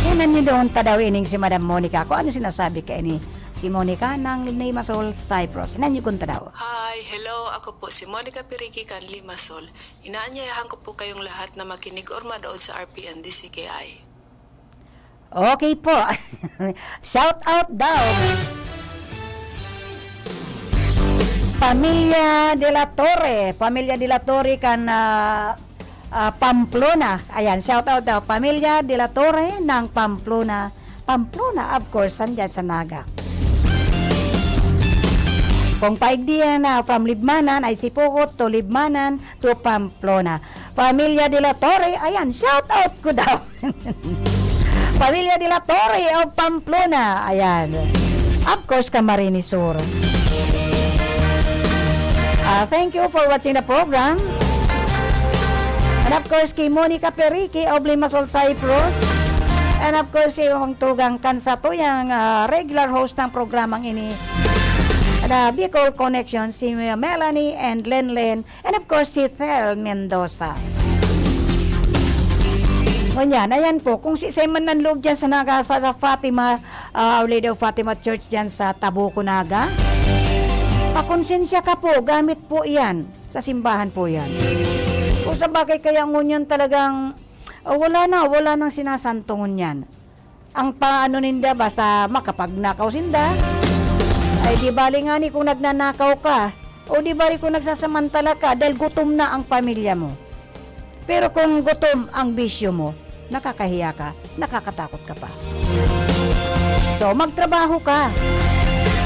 Tingnan niyo doon ta daw ining si Madam Monica. Kung ano sinasabi ka ini, si Monica ng Limassol, Cyprus. Tingnan niyo kung ta daw. Hi, hello. Ako po si Monica Piriki kan Limassol. Inaanyayahan ko po kayong lahat na makinig or manood sa R P N D C K I. Okay po. Shout out daw. Pamilya de la Torre. Pamilya de la Torre kan, ah, ah, Pamplona. Ayan, shout out daw. Pamilya de la Torre ng Pamplona. Pamplona, of course, sandyan sa Naga. Kung paigdihan na from Libmanan, ay Sipocot to Libmanan to Pamplona. Pamilya de la Torre, ayan, shout out ko daw. Pamilya de la Torre of Pamplona, ayan. Of course, Camarines Sur. Ah, thank you for watching the program. And of course, kay Monica Perique of Limassol, Cyprus. And of course, si Wang Tugang kan satuyang, ah, regular host ng programang ini, na Bicol Connection, si Melanie and Lenlen. And of course, si Thel Mendoza. Ngunyan, ayan po, kung si Simon nanloob dyan sa Naga, sa Fatima, ah, Our Lady of Fatima Church dyan sa Tabuco, Naga, pakonsensya ka po, gamit po iyan. Sa simbahan po yan. Kung sa bagay, kaya ngunyan talagang, oh, wala na, wala nang sinasanto ngunyan. Ang paano ninda, basta makapagnakaw sinda. Ay, di bali nga ni kung nagnanakaw ka, o di bali kung nagsasamantala ka dahil gutom na ang pamilya mo. Pero kung gutom ang bisyo mo, nakakahiya ka, nakakatakot ka pa. So, magtrabaho ka.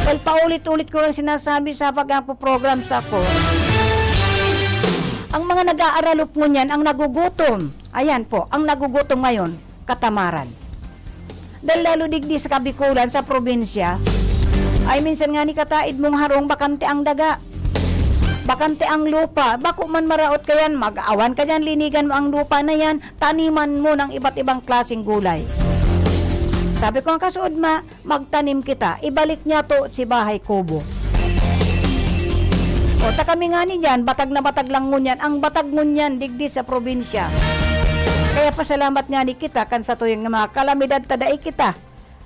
Well, paulit-ulit ko lang sinasabi sa pag-apo program sa ko, ang mga nag-aaralop ngunyan, ang nagugutom, ayan po, ang nagugutom ngayon, katamaran. Dahil lalo digdi sa Kabikulan, sa probinsya, ay minsan nga ni kataid mong harong, bakante ang daga. Bakante ang lupa. Bako man maraot ka yan, mag-awan ka dyan, linigan mo ang lupa na yan, taniman mo ng iba't ibang klaseng gulay. Sabi ko, ang kasuod ma, magtanim kita, ibalik niya to si bahay kubo. O, ta kami nga ni dyan, batag na batag lang ngunyan, ang batag ngunyan, digdi sa probinsya. Kaya pasalamat nga ni kita, kan satuyang mga kalamidad ta dai kita,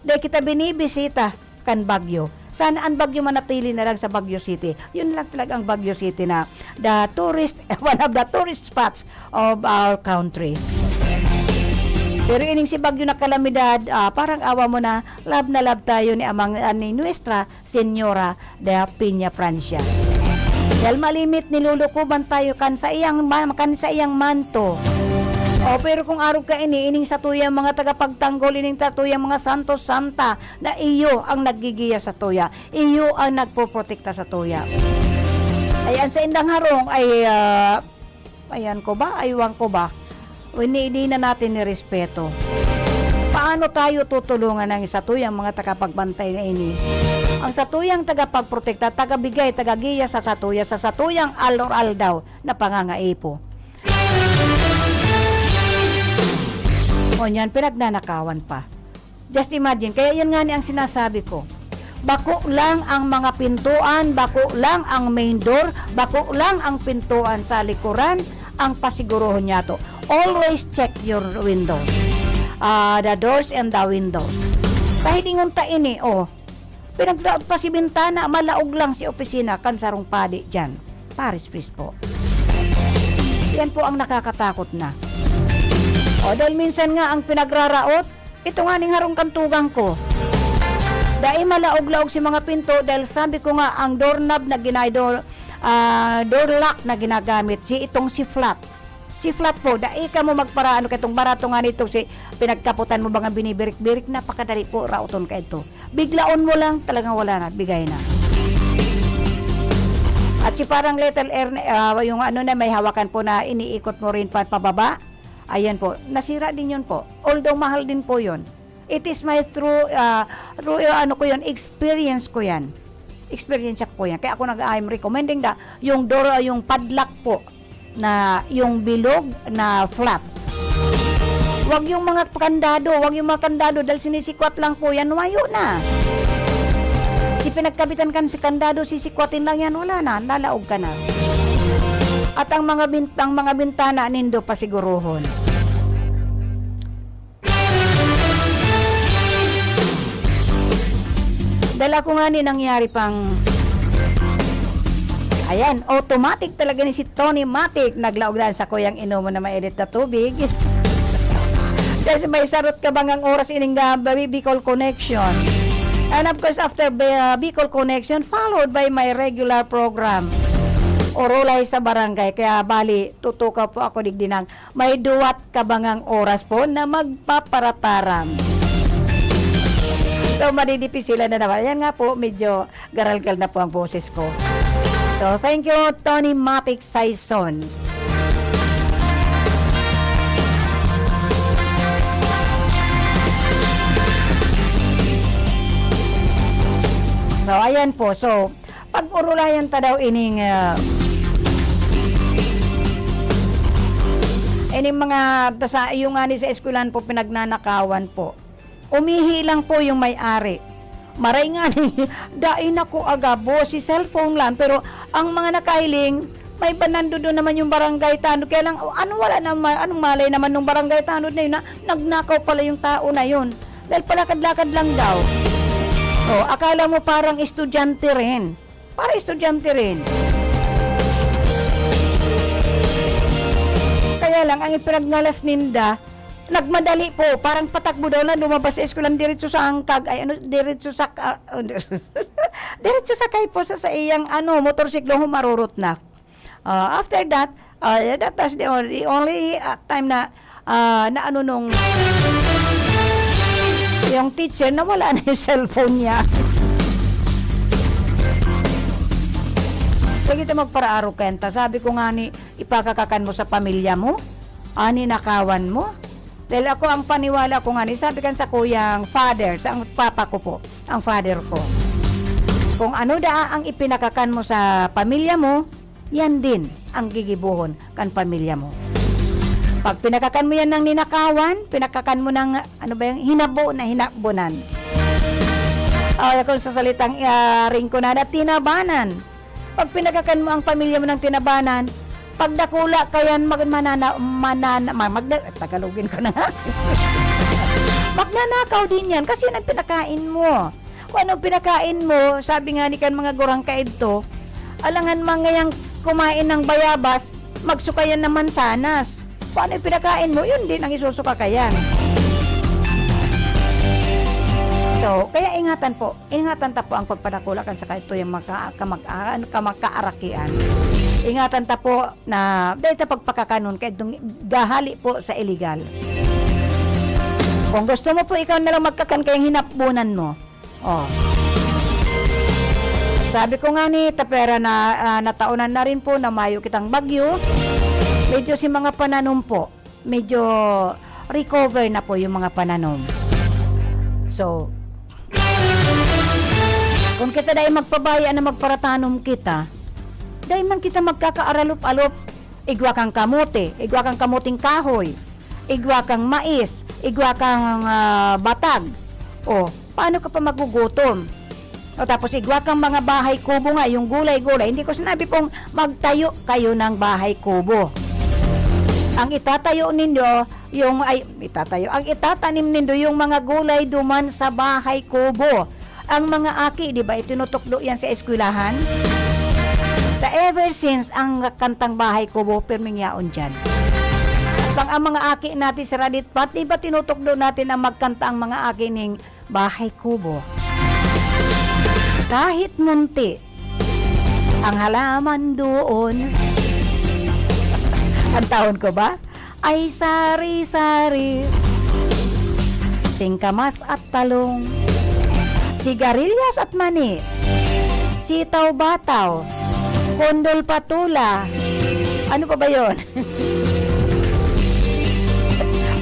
dai kita binibisita kan bagyo. Sana ang bagyo manatili na lang sa Baguio City. Yun lang talaga ang Baguio City na the tourist, one of the tourist spots of our country. Pero ining si Bagyo na kalamidad, ah, parang awa mo na, love na love tayo ni Amang, ah, ni Nuestra Señora de Peña Francia. Dahil malimit, nilulukuban tayo kan sa iyang ma-, kan sa iyang manto. O, pero kung arog ka ini, ining satuyang mga tagapagtanggol, ining satuyang mga santos, santa, na iyo ang naggigiya sa tuya, iyo ang nagpoprotekta sa tuya. Ay, ang saindang harong ay, ah, ayan ko ba? Aywan ko ba? O, hindi, hindi na natin nirespeto. Paano tayo tutulungan ng satuyang mga tagapagbantay na ini? Ang satuyang tagapagprotekta, tagabigay, tagagiya sa satuya, sa satuyang alor-aldaw na pangangaipo. O niyan, pinagnanakawan pa. Just imagine, kaya yun nga ni ang sinasabi ko. Bako lang ang mga pintuan, bako lang ang main door, bako lang ang pintuan sa likuran, ang pasigurohon niyato. Always check your windows. Ah, the doors and the windows. Kahit ingon ta ini, oh, pinagraot pa si bintana, malaog lang si opisina kan sarong padi diyan. Paris, please po. Yan po ang nakakatakot na. O, dahil minsan nga ang pinagraraot, ito nga ning harong kan tugang ko. Dai malaog-laog si mga pinto dahil sabi ko nga ang doorknob na gina-, door, ah, door lock na ginagamit, si itong si flat. Si flat po, dai ka mo magparaano kay itong barato nga nito si pinagkaputan mo ba nga binibirik-birik, napakadali po raoton ka ito. Biglaon mo lang, talagang wala na, bigay na. At si parang Little Erne-, ah, yung ano na may hawakan po na iniikot mo rin pa, pababa. Ayan po, nasira din yun po. Although mahal din po yun. It is my true, ah, true, ah, ano ko yun, experience ko yan. Experience ko yan. Kaya ako nag, I'm recommending the, yung door, yung padlock po na yung bilog na flat. Wag yung mga kandado, wag yung mga kandado dahil sinisikwat lang po yan, lumayo na. Si pinagkabitan kan si kandado, sisikwatin lang yan, wala na, lalaog ka na. At ang mga bint-, ang mga bintana nindo pasiguruhon. Dala ko nga ni nangyari pang, ayan, automatic talaga ni si Tony Matic. Naglaog na sa kuyang inomon na mainit na tubig. Dahil sa may sarot ka bangang oras ining, ah, Bicol Connection. And of course, after Bi-, ah, Bicol Connection, followed by my regular program, Orolay sa Barangay. Kaya bali, tutukaw po ako digdi ng may duwat kabangang oras po na magpaparataram. So, madidipisilan na naman. Ayan nga po, medyo garalgal na po ang boses ko. So, thank you, Tony Matic Saison. So, ayan po. So, pag-urulayan ta daw ining, ah, ining mga ta sa, yung nga ni sa eskwelahan po, pinagnanakawan po. Umihi lang po yung may-ari. Maray nga ni, dai na ko agabo, si cellphone lang. Pero ang mga nakahiling, may banando doon naman yung barangay tanod. Kaya lang, oh, ano, wala naman, anong malay naman nung barangay tanod na yun na nagnakaw pala yung tao na yun? Dahil palakad-lakad lang daw. Oh, akala mo parang estudyante rin. Para estudyante rin. Kaya lang, ang ipinagngalas ninda, nagmadali po, parang patakbo daw na lumabas sa eskwelahan, diretso sa hangkag, ay ano, diretso sa, ah, diretso sakay po sa, sa iyang, ano, motorsiklo, humarurot na. Ah, after that, ah, that was the only, only, ah, time na, ah, na ano nung yung teacher, nawala na yung cellphone niya. Lagi ta magparaaro kenta. Sabi ko nga ni, ipakakakan mo sa pamilya mo, ani nakawan mo. Dahil ako, ang paniwala ko nga ni, sabi kan sa kuyang father, sa ang papa ko po, ang father ko. Kung ano daa ang ipinakakan mo sa pamilya mo, yan din ang gigibohon kan pamilya mo. Pag pinakakan mo yan ng ninakawan, pinakakan mo ng, ano ba yung, hinabo na hinabonan. O, kung sa salitang, ah, ringkunada, tinabanan. Pag pinakakan mo ang pamilya mo ng tinabanan, pag dakula ka yan, mag-, manana-, manana-, ma-, magda-, Tagalogin ko na nga. Magnanakaw din yan kasi yun ang pinakain mo. Kung anong pinakain mo, sabi nga ni kan mga gurang kaidto, alangan man ngayang kumain ng bayabas, magsuka yan ng mansanas. Kung ano yung pinakain mo, yun din ang isusuka ka yan. So, kaya ingatan po, ingatan ta po ang pagpadakula kan sa kaito yung maka-, kamag-, kamagkaarakian. Ingatan ta po na dahil ta pagpakakanon, kaya itong gahali po sa illegal. Kung gusto mo po, ikaw na lang magkakan kayang hinapbunan mo. Oh. Sabi ko nga ni, tapera na, ah, nataonan na rin po na mayo kitang bagyo. Medyo si mga pananom po, medyo recover na po yung mga pananom. So, kung kita dai magpabaya na magparatanom kita, dai man kita magkakaaralop-alop. Igwa kang kamote, igwa kang kamuting kahoy, igwa kang mais, igwa kang, ah, batag. O, paano ka pa magugutom? O, tapos igwa kang mga bahay kubo nga, yung gulay-gulay. Hindi ko sinabi pong magtayo kayo ng bahay kubo. Ang itatayo ninyo, yung, ay, itatayo, ang itatanim nindo, yung mga gulay duman sa bahay kubo. Ang mga aki, di ba, itinutukdo yan sa eskwelahan? Sa ever since, ang kantang Bahay Kubo, pirming yaon dyan. Pag ang mga aki natin sa Radit Pat, di ba tinutukdo natin ang magkanta ang mga aki ning Bahay Kubo? Kahit munti, ang halaman doon. Ang taon ko ba? Ay sari-sari, singkamas at talong, sigarilyas at mani, sitaw-bataw, kondol-patola. Ano pa ba yon?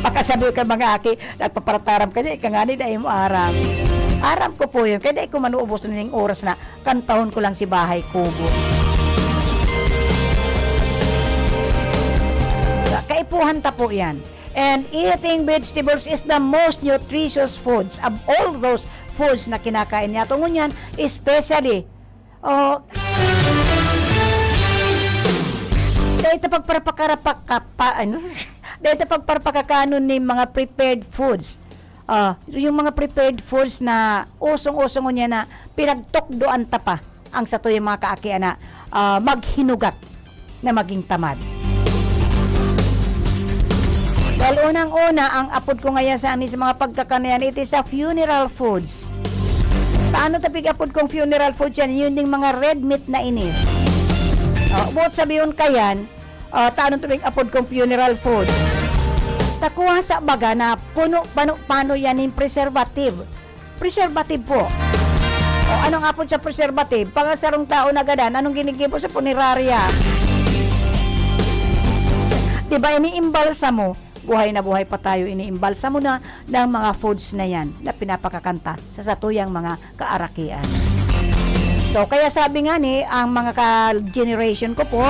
Pakasabi ka, mga aki, nagpaparataram ka niya, ika ngani dai mo aram. Aram ko po yun, kaya dai ko manuubos na yung oras na kantahon ko lang si Bahay Kubo. Kaipuhan ta po yan. And eating vegetables is the most nutritious foods of all those foods na kinakain niya. Tungo niyan, especially, oh, dahil ta pagparapakarapak-, pa, ano? Dahil ta pagparapakakanon ni mga prepared foods. Ah, yung mga prepared foods na usong-usong niya na pinagtukdoan ta pa ang satuyang mga kaaki ana, ah, maghinugat na maging tamad. Well, unang-una, ang apod ko ngayon sa aning sa mga pagkakan na yan, it is a funeral foods. Paano ta pig-apod kong funeral foods yan? Yun yung mga red meat na ini. Oh, buot sabihon ka yan, ah, ta ano ta pig-apod kong funeral foods? Takuha sa baga na puno, pano, pano yan yung preservative. Preservative po. O, anong apod sa preservative? Pag ang sarong tao nagadan, anong ginigibo sa punerarya? Di ba, iniimbalsamo? Buhay na buhay pa tayo, iniimbalsamo na ng mga foods na yan na pinapakakan ta sa satuyang mga kaarakian. So, kaya sabi nga ni, ang mga ka-generation ko po,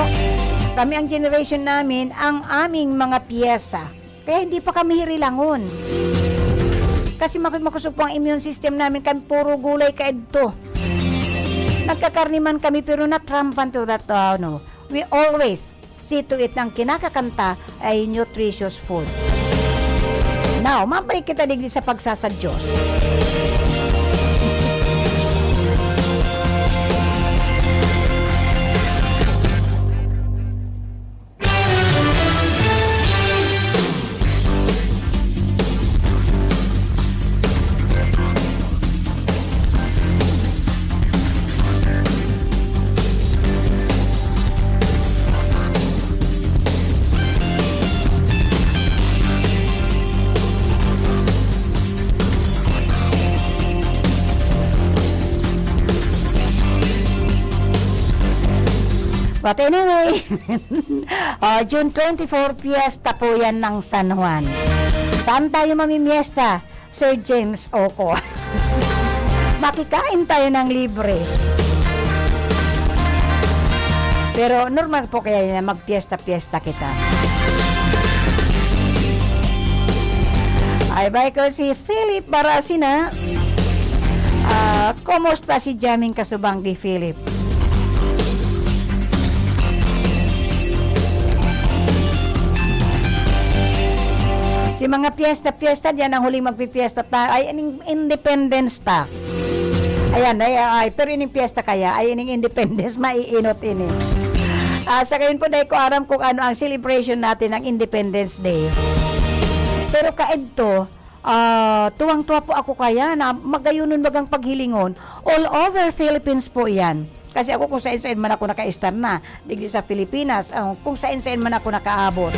kami ang generation namin, ang aming mga pyesa, kaya hindi pa kami hirilangon. Kasi mak-, makusog po ang immune system namin, kami puro gulay kaidto. Nagkakarne man kami, pero not rampant to that, uh, no. We always see to it na ang kinakakan ta ay nutritious food. Now, mabalik kita digdi sa pagsasadyos. But anyway, ah, June twenty-four, piyesta po yan ng San Juan. Saan tayo mamimiesta, Sir James Oco? Makikain tayo ng libre. Pero normal po kaya yan, magpiyesta-piyesta kita. Ay, bay ko si Philip Barasina. Ah, kumusta si Jaming Kasubang di Philip? Si mga piyesta-piyesta diyan, ang huling magpipiesta ta-, ay, ining independence ta. Ayan, ay, ay, pero ining piyesta kaya, ay, ining independence, maiinot ini. Ah, sa ngayon po, dai ko aram kung ano ang celebration natin ng Independence Day. Pero kaidto, ah, tuwang-tuwa po ako kaya na magayonon bagang paghilingon. All over Philippines po yan. Kasi ako kung sain-sain man ako nakaistar na, digdi sa Pilipinas, ah, kung sain-sain man ako nakaabot.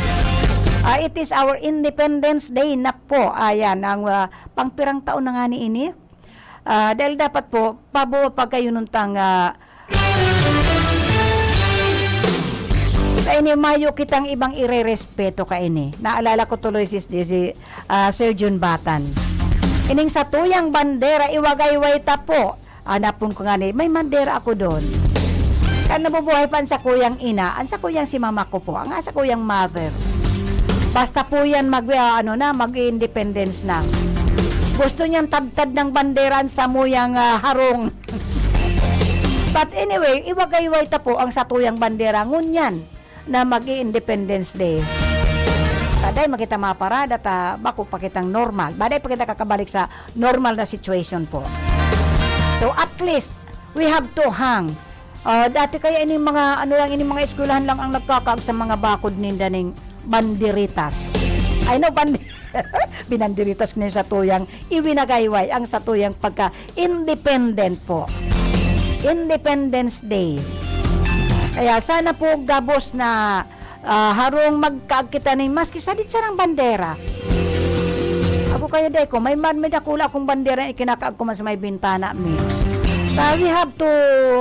Ah, it is our Independence Day na po. Ayan, ang, ah, pangpirang taon na nga ni ini. Ah, dahil dapat po, pabuo pagkayonon tang, ah, kaini mayo kitang ibang irerespeto kaini. Naalala ko tuloy si, si, si, ah, Sir Jun Batan. Ining satuyang bandera, iwagayway ta po. Anapon ko nga ni, may bandera ako doon. Kan nabubuhay pa ang sakuyang ina, ang sakuyang si mama ko po, ang sakuyang mother. Basta po yan mag, ah, ano na, mag-independence na. Gusto niyang tadtad ng bandera ang samuyang, ah, harong. But anyway, iwagayway ta po ang satuyang bandera ngunyan na mag-i-Independence Day. Taday makita mga parada ta, bako pa kitang normal. Baday pa kita kakabalik sa normal na situation po. So at least, we have to hang. Ah, dati kaya ining mga, ano lang, ining mga eskwelahan lang ang nagkakaag sa mga bakod ninda ning banderitas. I know, band-, binanderitas ko na yung satuyang, iwinagayway ang satuyang pagka-independent po. Independence Day. Kaya sana po gabos na, ah, harong magkaag kita ning maski sadit sarang bandera. Ako kaya, day ko, may man, may dakula akong bandera na ikinakaag ko man sa may bintana mi. Ah, we have to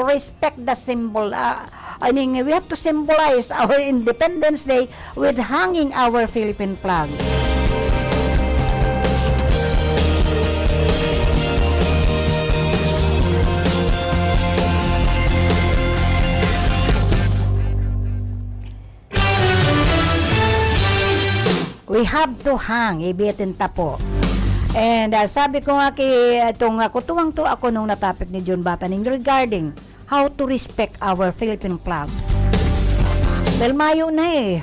respect the symbol. Ah, I mean, we have to symbolize our Independence Day with hanging our Philippine flag. We have to hang, ibitin ta po. And, ah, sabi ko nga ki-, itong, ah, kutuwang-tuwa ako nung na-topic ni Jun Bataning regarding how to respect our Philippine flag. Dahil mayo na eh.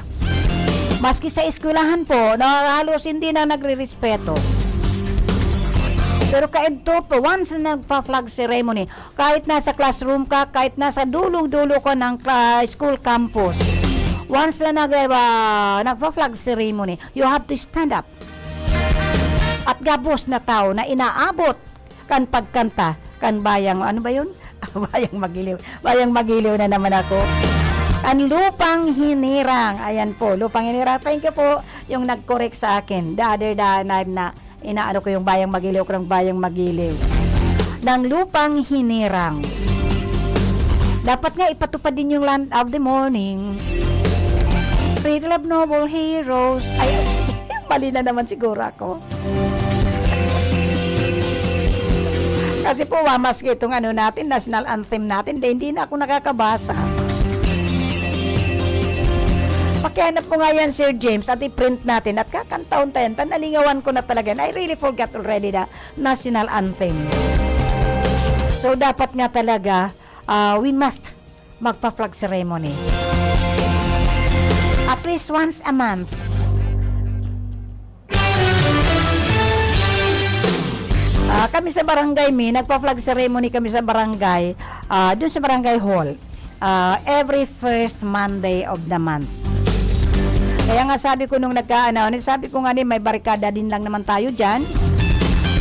Maski sa eskwelahan po, na halos hindi na nagre-respeto. Pero kaidto po, once na nagpa-flag ceremony, kahit nasa classroom ka, kahit nasa dulong-dulo ka ng cla-, school campus, once na nag-, ah, nagpa-flag ceremony, you have to stand up. At gabos na tao na inaabot kan pagkanta kan bayang, ano ba yun? Bayang Magiliw. Bayang Magiliw na naman ako. Ang Lupang Hinirang. Ayan po, Lupang Hinirang. Thank you po yung nag-correct sa akin. The other day, na, na, inaano ko yung Bayang Magiliw, kung Bayang Magiliw. Ng Lupang Hinirang. Dapat nga ipatupad din yung Land of the Morning. Pretty Love, Noble Heroes. Ay, mali na naman siguro ako. Kasi po, ah, maski itong ano natin, national anthem natin, di, hindi na ako nakakabasa. Pakihanap mo nga yan, Sir James, at i-print natin at kakantahon tayo. Tan nalingawan ko na talaga. And I really forgot already the national anthem. So, dapat nga talaga, ah, we must magpa-flag ceremony. At least once a month. Ah, kami sa barangay mi, nagpa-flag ceremony kami sa barangay, ah, dun sa barangay hall. Ah, every first Monday of the month. Kaya nga sabi ko nung nagkaano, sabi ko nga ni, may barikada din lang naman tayo dyan.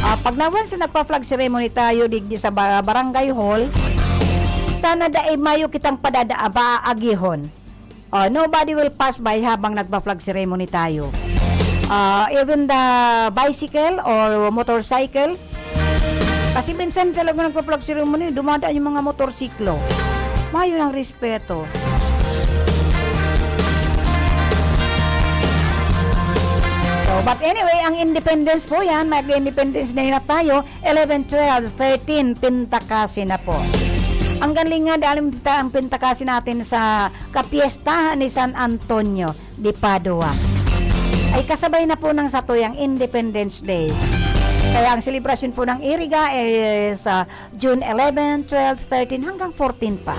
Ah, pag nawan sa nagpa-flag ceremony tayo digdi sa ba-, barangay hall, sana dai mayo kitang padada-, paagihon. Oh, nobody will pass by habang nagpa-flag ceremony tayo. Ah, even the bicycle or motorcycle. Kasi minsan talaga nagpa-flag ceremony, dumadaan yung mga motorsiklo. Mayo ng respeto. So, but anyway, ang Independence po yan, mag-Independence Day na tayo, eleven, twelve, thirteen, Pintakasi na po. Ang galing nga, dahil ang Pintakasi natin sa kapiestahan ni San Antonio de Padua. Ay kasabay na po ng satuyang Independence Day. Kaya ang selebrasyon po ng Iriga is, ah, June eleven, twelve, thirteen hanggang fourteen pa.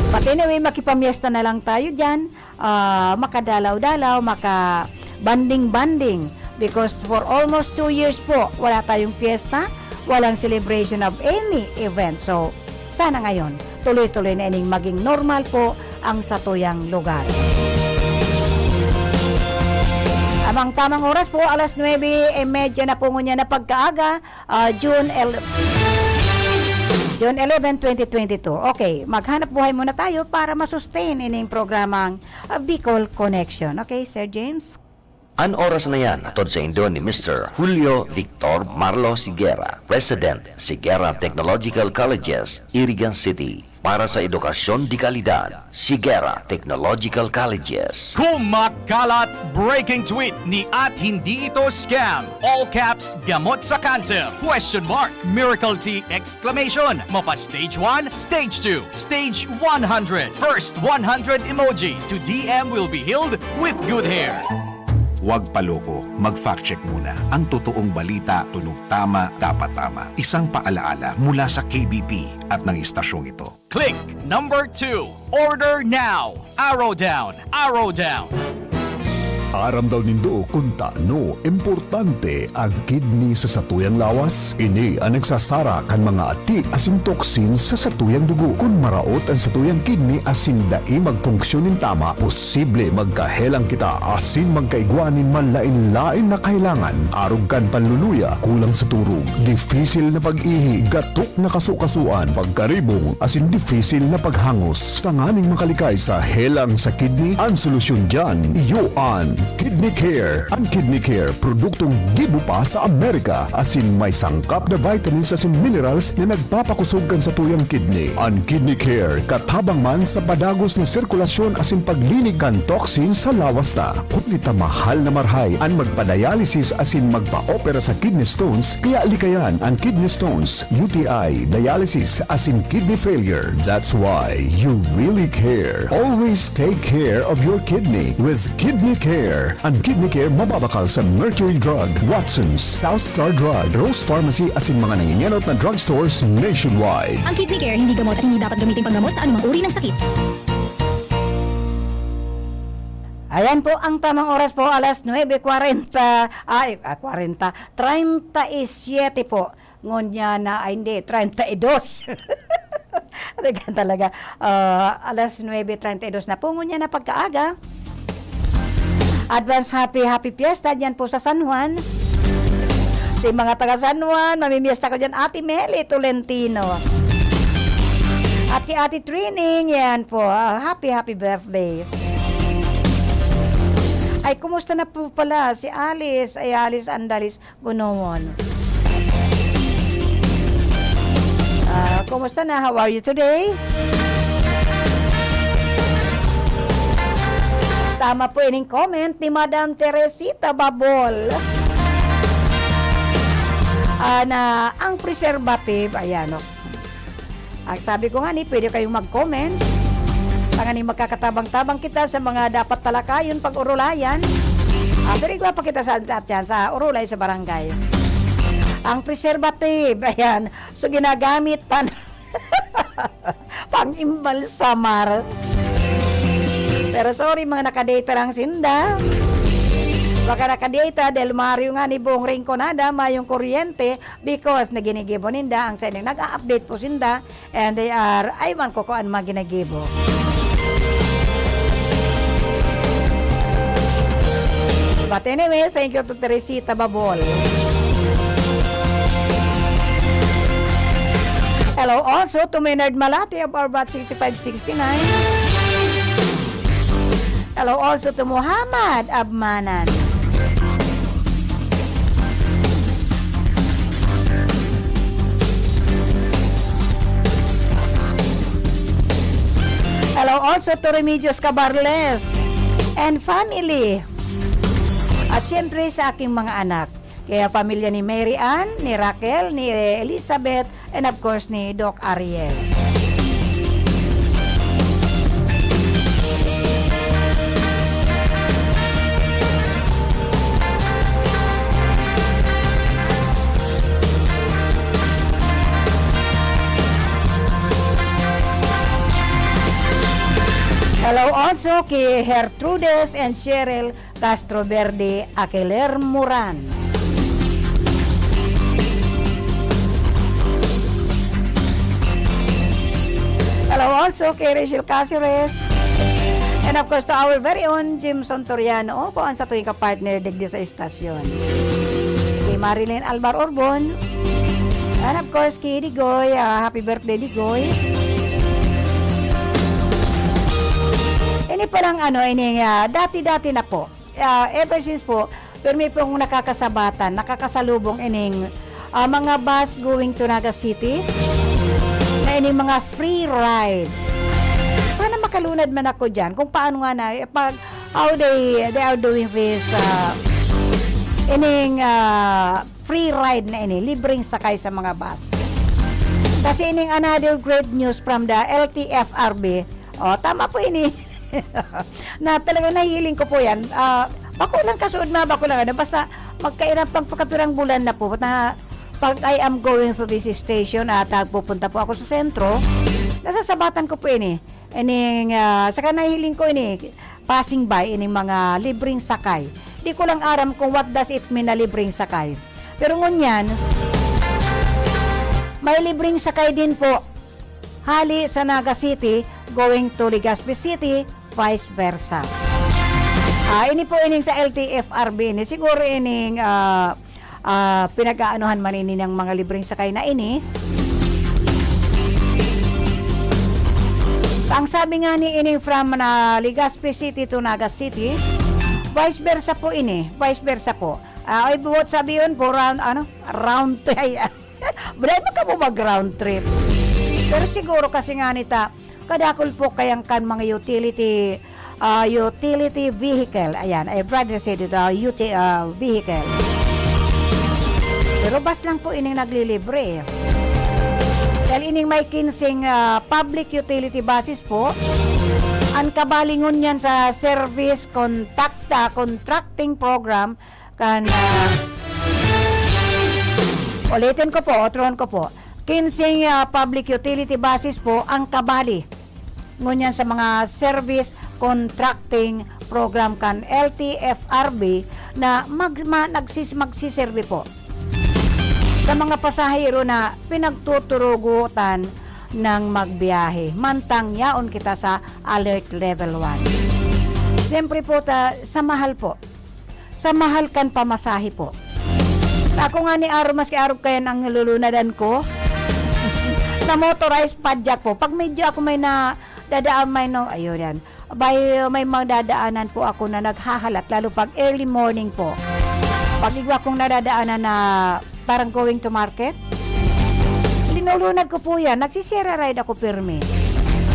But anyway, makipamiesta na lang tayo dyan. Ah, makadalaw-dalaw, maka-banding-banding. Because for almost two years po, wala tayong fiesta, walang celebration of any event. So, sana ngayon, tuloy-tuloy na ining maging normal po ang satuyang lugar. Amang tamang oras po, alas nuebe y media na po ngunyan na pagkaaga, ah, June el-, June eleven, twenty twenty-two. Okay, maghanap buhay muna tayo para masustain ining programang, ah, Bicol Connection. Okay, Sir James? An oras na yan, hatod saindo ni Mister Julio Victor Marlo Sigera, President, Sigera Technological Colleges, Irigan City. Para sa edukasyon de kalidad, Sigera Technological Colleges. Kumakalat, breaking tweet ni at hindi ito scam. All caps, gamot sa cancer, question mark, miracle tea, exclamation. Mo pa stage one, stage two, stage one hundred. First one hundred emoji to D M will be healed with good hair. Huwag paloko, mag-fact check muna. Ang totoong balita, tunog tama, dapat tama. Isang paalaala mula sa K B P at ng istasyong ito. Click number two. Order now. Arrow down. Arrow down. Aram daw nindo kun tano importante an kidney sa satuyang lawas? Ini an nagsasara kan mga ati asin toxins sa satuyang dugo. Kun maraot an satuyang kidney asin dai magfunksyon nin tama, posible magkahelang kita asin magkaigwa nin manlaen-laen na kahelangan, arog kan panluluya, kulang sa turog, difisil na pag-ihi, gatok na kasukasuan, pagkaribong, asin difisil na paghangos. Tanganing makalikay sa helang sa kidney, an solusyon diyan, iyo an Kidney Care. An Kidney Care, produktong gibo pa sa Amerika, asin may sangkap na vitamins asin minerals na nagpapakosog kan satuyang kidney. An Kidney Care, katabang man sa padagos na sirkulasyon asin paglinig kan toxin sa lawas ta. Huli ta mahal na marahay an magpa-dialysis asin magpa-opera sa kidney stones, kaya likayan an kidney stones, U T I, dialysis, asin kidney failure. That's why you really care. Always take care of your kidney with Kidney Care. Care. Ang Kidney Care mababakal sa Mercury Drug, Watson's, South Star Drug, Rose Pharmacy asin mga nangingenot na drugstores nationwide. Ang Kidney Care hindi gamot at hindi dapat gamitin panggamot sa anumang uri ng sakit. Ayan po ang tamang oras po, alas nuebe kwarenta, ay, ah, kwarenta, treinta y siete po. Ngunyan na, ay hindi, treinta y dos. Talaga, talaga. Ah, alas nuebe treinta y dos na po. Ngunyan na pagkaaga. Advance happy, happy fiesta dyan po sa San Juan. Sa mga taga San Juan, mamimiesta ko dyan, Ate Meli Tolentino. At kay Ate Trining, yan po. Ah, happy, happy birthday. Ay, kumusta na po pala si Alice? Ay, Alice Andalis. Gunomon. Ah, kumusta na? How are you today? Tama po ining comment ni Madam Teresita Babol. Ah, na ang preservative, ayan, no? Ang sabi ko nga ni, pwede kayong mag-comment. Tanganing magkakatabang-tabang kita sa mga dapat talakayon pag-orolayan. Ah, pero igwa pa kita sa, sa, sa orolay sa barangay. Ang preservative, ayan. So, ginagamit pan pang-imbalsamar. Pero sorry, mga nakadata lang sinda. Baka nakadata, Del Mario nga ni buong Rinconada, mayong kuryente, because naginigibo ninda ang sending. Nag-a-update po sinda, and they are, ay man ko kung ano mga ginagibo. But anyway, thank you to Teresita Babol. Hello also to Maynard Malati of Arbat sixty-five sixty-nine. Hello also to Muhammad Abmanan. Hello also to Remedios Cabarles and family. At siyempre sa aking mga anak. Kaya pamilya ni Mary Ann, ni Raquel, ni Elizabeth, and of course ni Doc Ariel. Hello also kay Gertrudes and Cheryl Castro Verde Aquiler Moran. Hello also kay Rachel Caceres. And of course, to our very own Jimson Toriano, po ang sa tuwing kapartner digdi sa istasyon. Kay Marilyn Alvar Orbon. And of course, kay Digoy. Ah, happy birthday, Digoy. Ini palang ano, ini, ah, dati-dati na po. Ah, ever since po, pirmi pong nakakasabatan, nakakasalubong ining, ah, mga bus going to Naga City, na ining mga free ride. Sana makalunad man ako dyan kung paano nga na, eh, pag, how they, they are doing this, ah, ining, ah, free ride na ini, libreng sakay sa mga bus. Kasi ining another great news from the L T F R B. Oh, tama po ini. Na talagang nahihiling ko po yan. Ah, bako lang kasuod na, bako lang ano. Basta magkairang pagpakapirang bulan na po na pag I am going to this station at, ah, pupunta po ako sa sentro, nasasabatan ko po ini. Ining, ah, saka nahihiling ko ini, passing by, ining mga libreng sakay. Di ko lang aram kung what does it mean na libreng sakay. Pero ngunyan, may libreng sakay din po hali sa Naga City going to Legazpi City, vice versa. Ah, ini po ining sa L T F R B ini. Siguro ining, ah, ah, pinag-aanohan man ini ng mga libreng sakay na ini. Ang sabi nga ni ining from na Legazpi City to Naga City, vice versa po ini, vice versa po. Ah, ay buot sabi yun po, round, ano, round, ay, Balay man kamo mag-round trip. Pero siguro kasi nga nita, kadakol po kayang kan mga utility, ah, utility vehicle. Ayan, I rather say that, ah, uti-, ah, vehicle. Pero bus lang po ining naglilibre eh. Dahil ining may kinseng, ah, public utility buses po, Ang kabali ngunyan sa service contracta, contracting program kan, ah, ulitin ko po, otrohon ko po, kinseng, ah, public utility buses po ang kabali ngunyan sa mga service contracting program kan L T F R B na mag-, ma-, nagsis-, magsiserbi po sa mga pasahero na pinagtuturugutan ng magbiyahe, mantang yaon kita sa Alert Level one. Siyempre po, ta-, sa mahal po. Sa mahal kan pamasahe po. Ako nga ni araw, maski araw kaya ang nalulunadan ko, sa motorized padyak po. Pag medyo ako may nadadaan, may no, ayun yan. Bay, may mga dadaanan po ako na naghahalat, lalo pag early morning po. Pag igwa kong nadadaanan na parang going to market, linulunad ko po yan. Nagsisira ride ako pirmi.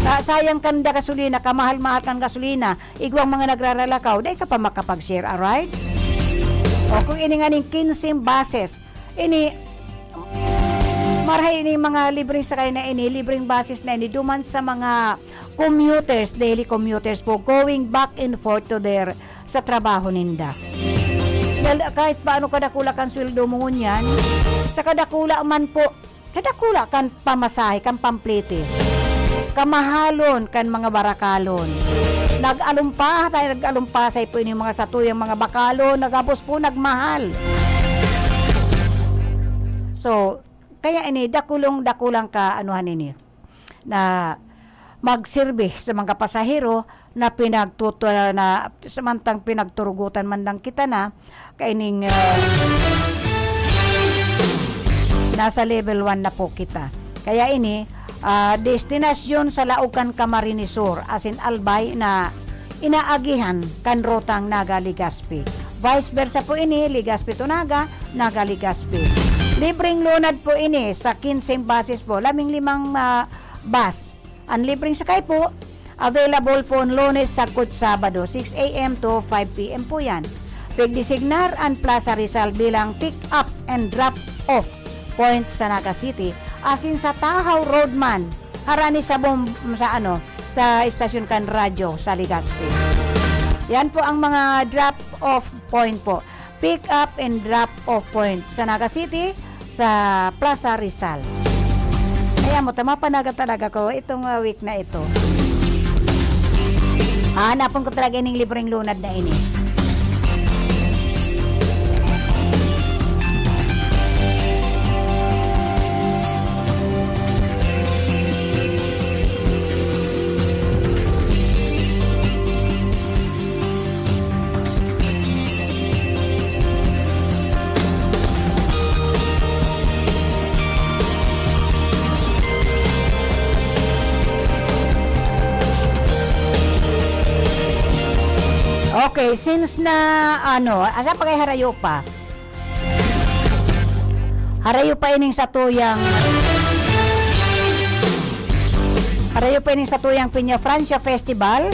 Ah, sayang kan da gasolina, kamahal-mahal kan gasolina. Igwang mga nagraralakaw, dai ka pa makapag-share a ride? O kung ini nga ning kinseng buses, ini, marahay ini mga libreng sakay na ini, libreng buses na ini, duman sa mga commuters, daily commuters po, going back and forth to their, sa trabaho ninda. Dahil kahit paano kadakula kan sweldo mo ngunyan, sa kadakula man po, kadakula kan pamasahe, kan pamplete, kamahalon kan mga barakalon. Nag-alumpa, tayo nag-alumpasay po ini mga satuyang mga bakalon, nagabos po, nagmahal. So, kaya ini, dakulong, dakulang ka, anuhan ini, na magserbi sa mga pasahero na pinagtutu-, na samantang pinagturugutan man lang kita na, kaining, ah, nasa level one na po kita. Kaya ini, ah, destinasyon sa laog kan Camarines Sur, asin Albay na inaagihan kan rutang Naga-Legazpi. Vice versa po ini, Legazpi to Naga, Naga-Legazpi. Libreng lunad po ini sa kinseng buses po, labing limang, ah, bus. Ang libreng sakay po, available po Lunes sagkod Sabado, six a m to five p m po yan. Pigdesignar ang Plaza Rizal bilang pick up and drop off point sa Naga City, asin sa Tahaw Road man, harani sa bom-, sa ano, sa estasyon kan radyo sa Legazpi. Yan po ang mga drop off point po. Pick up and drop off point sa Naga City, sa Plaza Rizal. Kaya mo, tama pa naga talaga ko itong, ah, week na ito. Hanapon ko talaga ining libreng lunad na ini. Okay, since na, ano, asa pa kay harayo pa? Harayo pa ining satuyang, harayo pa ining satuyang Peña Francia Festival.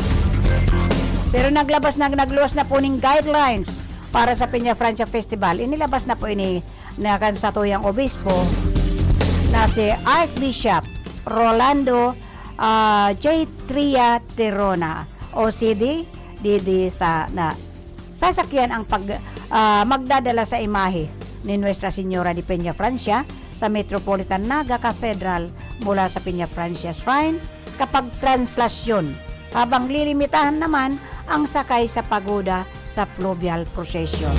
Pero naglabas na, nagluwas na po ning guidelines para sa Peña Francia Festival. Inilabas na po ini na kan satuyang obispo na si Archbishop Rolando, ah, J. Tria Tirona, O C D, didi sa na sasakyan ang pag-, ah, magdadala sa imahe ni Nuestra Señora de Peña Francia sa Metropolitan Naga Cathedral mula sa Peña Francia Shrine kapag translasyon, habang lilimitahan naman ang sakay sa pagoda sa fluvial procession.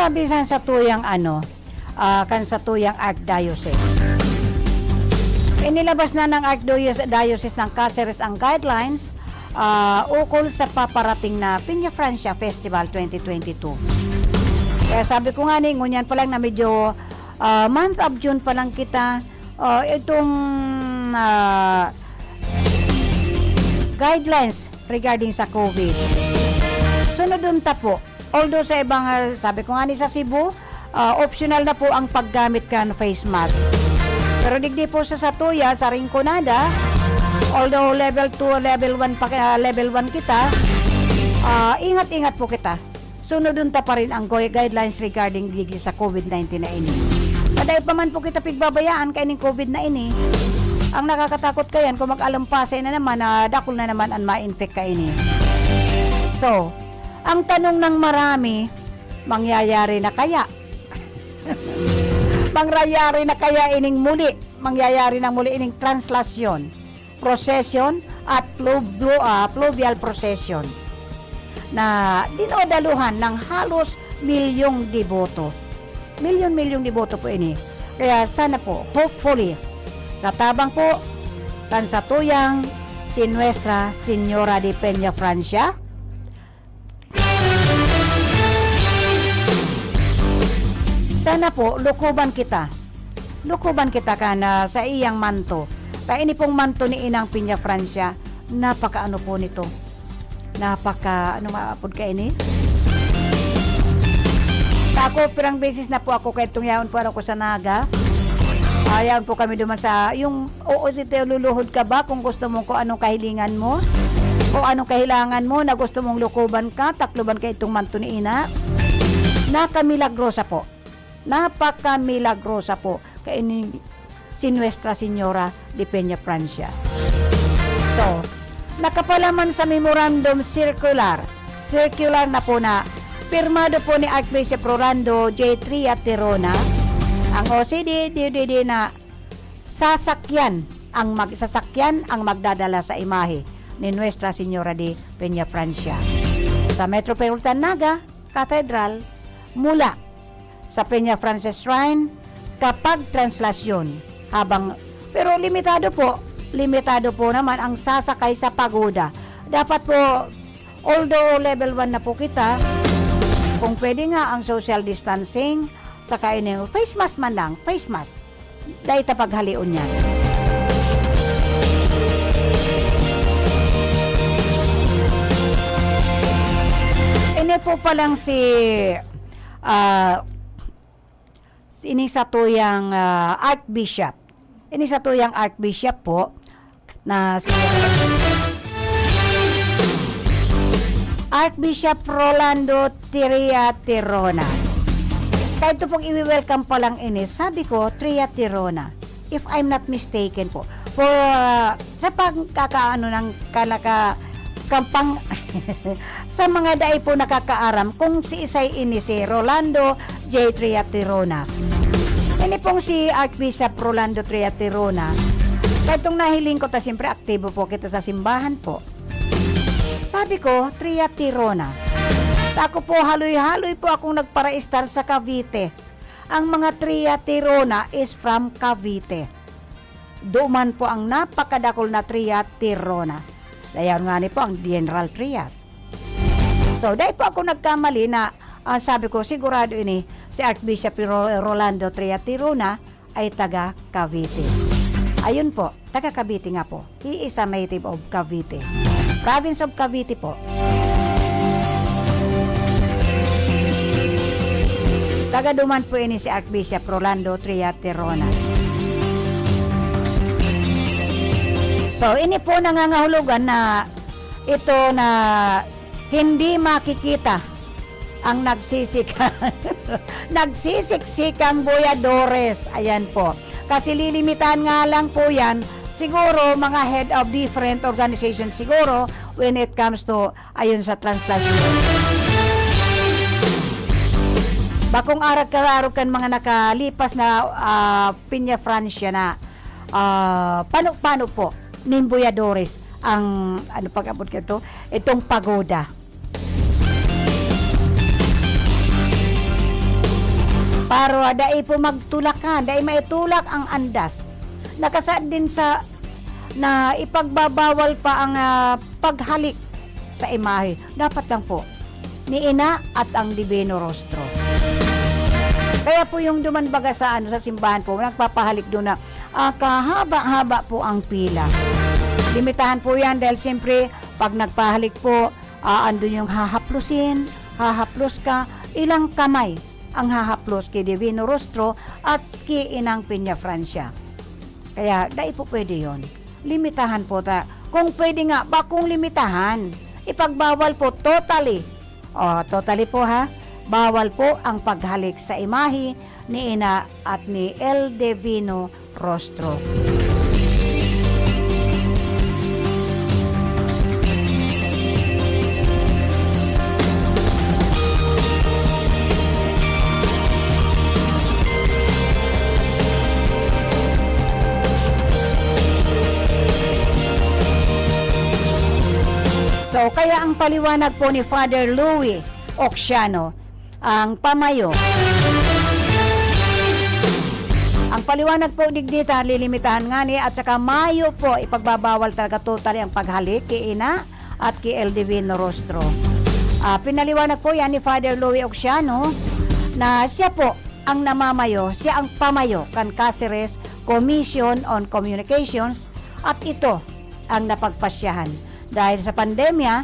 Sabi sa satuyang ano, ah, kan satuyang Archdiocese. Inilabas na ng Archdiocese ng Caceres ang guidelines, ah, ukol sa paparating na Peñafrancia Festival twenty twenty-two. Kaya sabi ko nga ni, ngunyan pa lang na medyo, ah, month of June pa lang kita, ah, itong, ah, guidelines regarding sa COVID. Sunodon ta po. Although sa ibang, ah, sabi ko nga ni sa Cebu, ah, optional na po ang paggamit kan face mask. Pero digdi po sa satuya, sa Rinconada, although level two, level one pa, ah, level one kita, ah, ingat-ingat po kita. Sunodon ta pa rin ang gui-, guidelines regarding digdi sa COVID nineteen na ini. Dai pa man po kita pigbabayaan kaining COVID na ini. Ang nakakatakot kayan kung mag-alampasay na naman na dakul na naman ang ma-infect kaini. So, ang tanong ng marami, mangyayari na kaya? Mangyayari na kaya ining muli? Mangyayari na muli ining translasyon, procession at flu-, flu-, ah, fluvial procession na dinadaluhan ng halos milyong deboto. Milyon-milyong deboto po ini. Kaya sana po, hopefully, sa tabang po kan satuyang si Nuestra Señora de Peñafrancia, sana po, lukuban kita. Lukuban kita kan, ah, sa iyang manto. Ta ini pong manto ni Inang Peñafrancia, napakaano po nito. Napaka, ano nga apod kaini? Ako, pirang beses na po ako kay itong yaon po ako sa Naga. Ah, yaon po kami duman sa, yung, oo, si Teo, luluhod ka ba kung gusto mong kung anong kahilingan mo? O anong kahilangan mo na gusto mong lukuban ka, takloban ka itong manto ni Ina? Nakamilagrosa po. Napakamilagrosa po. Kaining si Nuestra Señora de Peñafrancia. So, nakapalaman sa memorandum circular, circular na po na pirmado po ni Archbishop Rolando J. Triaterona, ang O C D, D D D na sasakyan ang mag-, sasakyan ang magdadala sa imahe ni Nuestra Señora de Peñafrancia sa Metropolitan Naga Cathedral mula sa Peñafrancia Shrine kapag translasyon. Habang, pero limitado po, limitado po naman ang sasakay sa pagoda. Dapat po, although level one na po kita, kung pwede nga ang social distancing, saka ini, face mask man lang, face mask. Dai ta paghalion yan. Ini po palang si, ah, ini satuyang, ah, Archbishop. Ini satuyang Archbishop po, na si Archbishop Rolando Triaterona. Kaya ito pong iwi-welcome pa lang ini, sabi ko, Triaterona. If I'm not mistaken po. For, uh, sa pagkakaano ng kalaka-, kampang-, sa mga dai po nakakaaram kung si isay ini si Rolando J. Triaterona. Ini pong si Archbishop Rolando Triaterona, katong nahiling ko ta, siyempre, aktibo po kita sa simbahan po. Sabi ko, "Triaterona." Ako po, haloy-haloy po akong nagparaistar sa Cavite. Ang mga Triaterona is from Cavite. Duman po ang napakadakol na Triaterona. Dayon ngani po ang General Trias. So, dai po ako nagkamali na, ah, sabi ko, "Sigurado ini si Archbishop Ro-, Rolando Triaterona ay taga Cavite." Ayun po, taga Cavite nga po. He is a native of Cavite. Province of Cavite po. Taga duman po ini si Archbishop Rolando Triaterona. So, ini po nangangahulugan na ito na hindi makikita ang nagsisik-, nagsisiksikang boyadores. Ayan po. Kasi lilimitahan nga lang po yan, siguro mga head of different organizations siguro when it comes to, ayun, sa translasyon. Bakong arag kararog kan mga nakalipas na, ah, Peñafrancia na, ah, pano-pano po nin boyadores ang, ano, pag-abot ka to, itong pagoda. Para dai po magtulakan, dai maitulak ang andas. Nakasaad din sa na ipagbabawal pa ang, ah, paghalik sa imahe. Dapat lang po, ni Ina at ang Divino Rostro. Kaya po yung duman baga sa, ano, sa simbahan po, nagpapahalik doon na, ah, kahaba-haba po ang pila. Limitahan po yan dahil siyempre, pag nagpahalik po, ah, andun yung hahaplusin, hahaplos ka, ilang kamay ang hahaplos ki Divino Rostro at ki Inang Peña Francia. Kaya, dai po pwede yon. Limitahan po ta. Kung pwede nga, bakong limitahan. Ipagbawal po totally. O, totally po ha. Bawal po ang paghalik sa imahe ni Ina at ni El Divino Rostro. So, kaya ang paliwanag po ni Father Louis Oxiano, ang pamayo. Ang paliwanag po digdi ta, lilimitahan ngani at saka mayo po ipagbabawal talaga totally ang paghalik ki Ina at ki El Divino Rostro. Ah, pinaliwanag po yan ni Father Louis Oxiano na siya po ang namamayo, siya ang pamayo kan Caceres Commission on Communications at ito ang napagpasyahan. Dahil sa pandemya,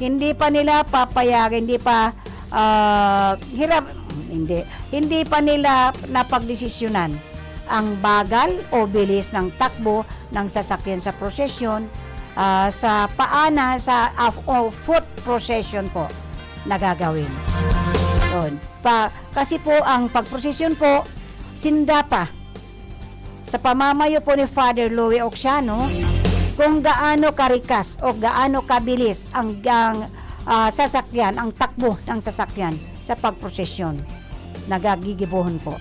hindi pa nila papayag, hindi pa, ah, hirap, hindi, hindi pa nila napagdesisyonan ang bagal o bilis ng takbo ng sasakyan sa prosesyon, ah, sa paana, sa, ah, o foot procession po na gagawin. Yun. Pa, kasi po ang pagprosesyon po, sinda pa sa pamamayo po ni Father Louie Oxiano, kung gaano karikas o gaano kabilis ang, ang, ah, sasakyan, ang takbo ng sasakyan sa pagprosesyon. Nagagigibohon po.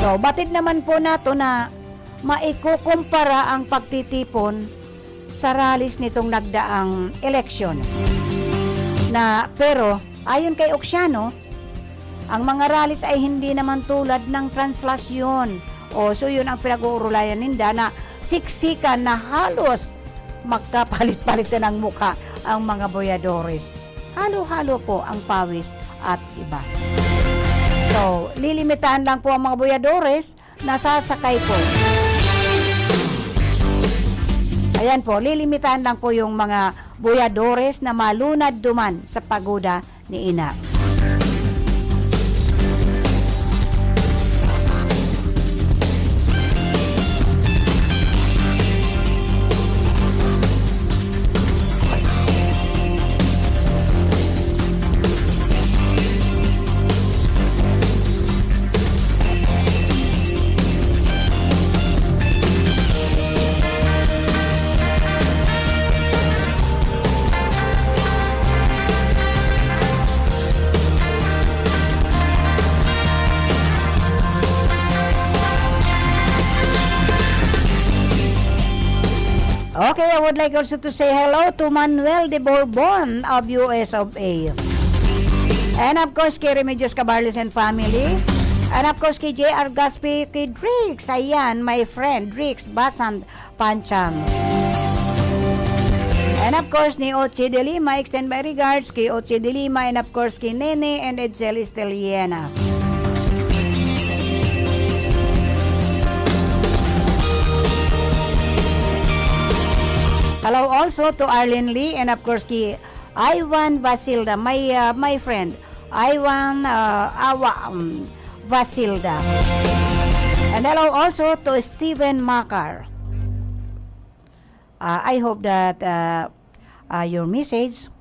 So, batid naman po nato na maikukumpara ang pagtitipon sa rallies nitong nagdaang eleksyon. Na, pero, ayon kay Oxiano, ang mga rallies ay hindi naman tulad ng translasyon. O, so yun ang pinag-uurulayan ninda na siksikan na halos magkapalit-palit na ng mukha ang mga boyadores. Halo-halo po ang pawis at iba. So, lilimitahan lang po ang mga boyadores na sasakay po. Ayan po, lilimitahan lang po yung mga boyadores na malunad duman sa pagoda ni Ina. Okay, I would like also to say hello to Manuel de Borbon of U S of A. And of course, kay Remedios Cabarles and family. And of course, kay J R Gaspi, kay Drix. Ayan, my friend, Drix Basan Panchang. And of course, ni Ochi de Lima, extend my regards kay Ochi de Lima, and of course, kay Nene and Edsel Esteliena. Hello also to Arlene Lee and of course kay Ivan Basilda, my, uh, my friend, Ivan, uh, Awa, um, Basilda. And hello also to Steven Makar. Uh, I hope that, uh, uh, your message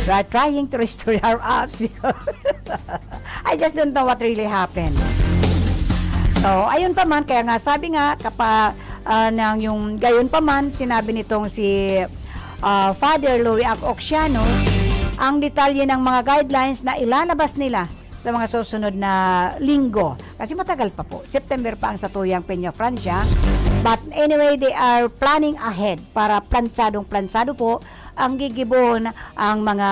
We are trying to restore our apps because I just don't know what really happened. So, ayun pa man, kaya nga sabi nga, kapa, ah, nang yung gayon pa man, sinabi nitong si, ah, Father Louie Ac-, Oxiano, ang detalye ng mga guidelines na ilalabas nila sa mga susunod na linggo. Kasi matagal pa po. September pa ang satuyang Peña Francia. But anyway, they are planning ahead para plansadong-plansado po ang gigibohon, ang mga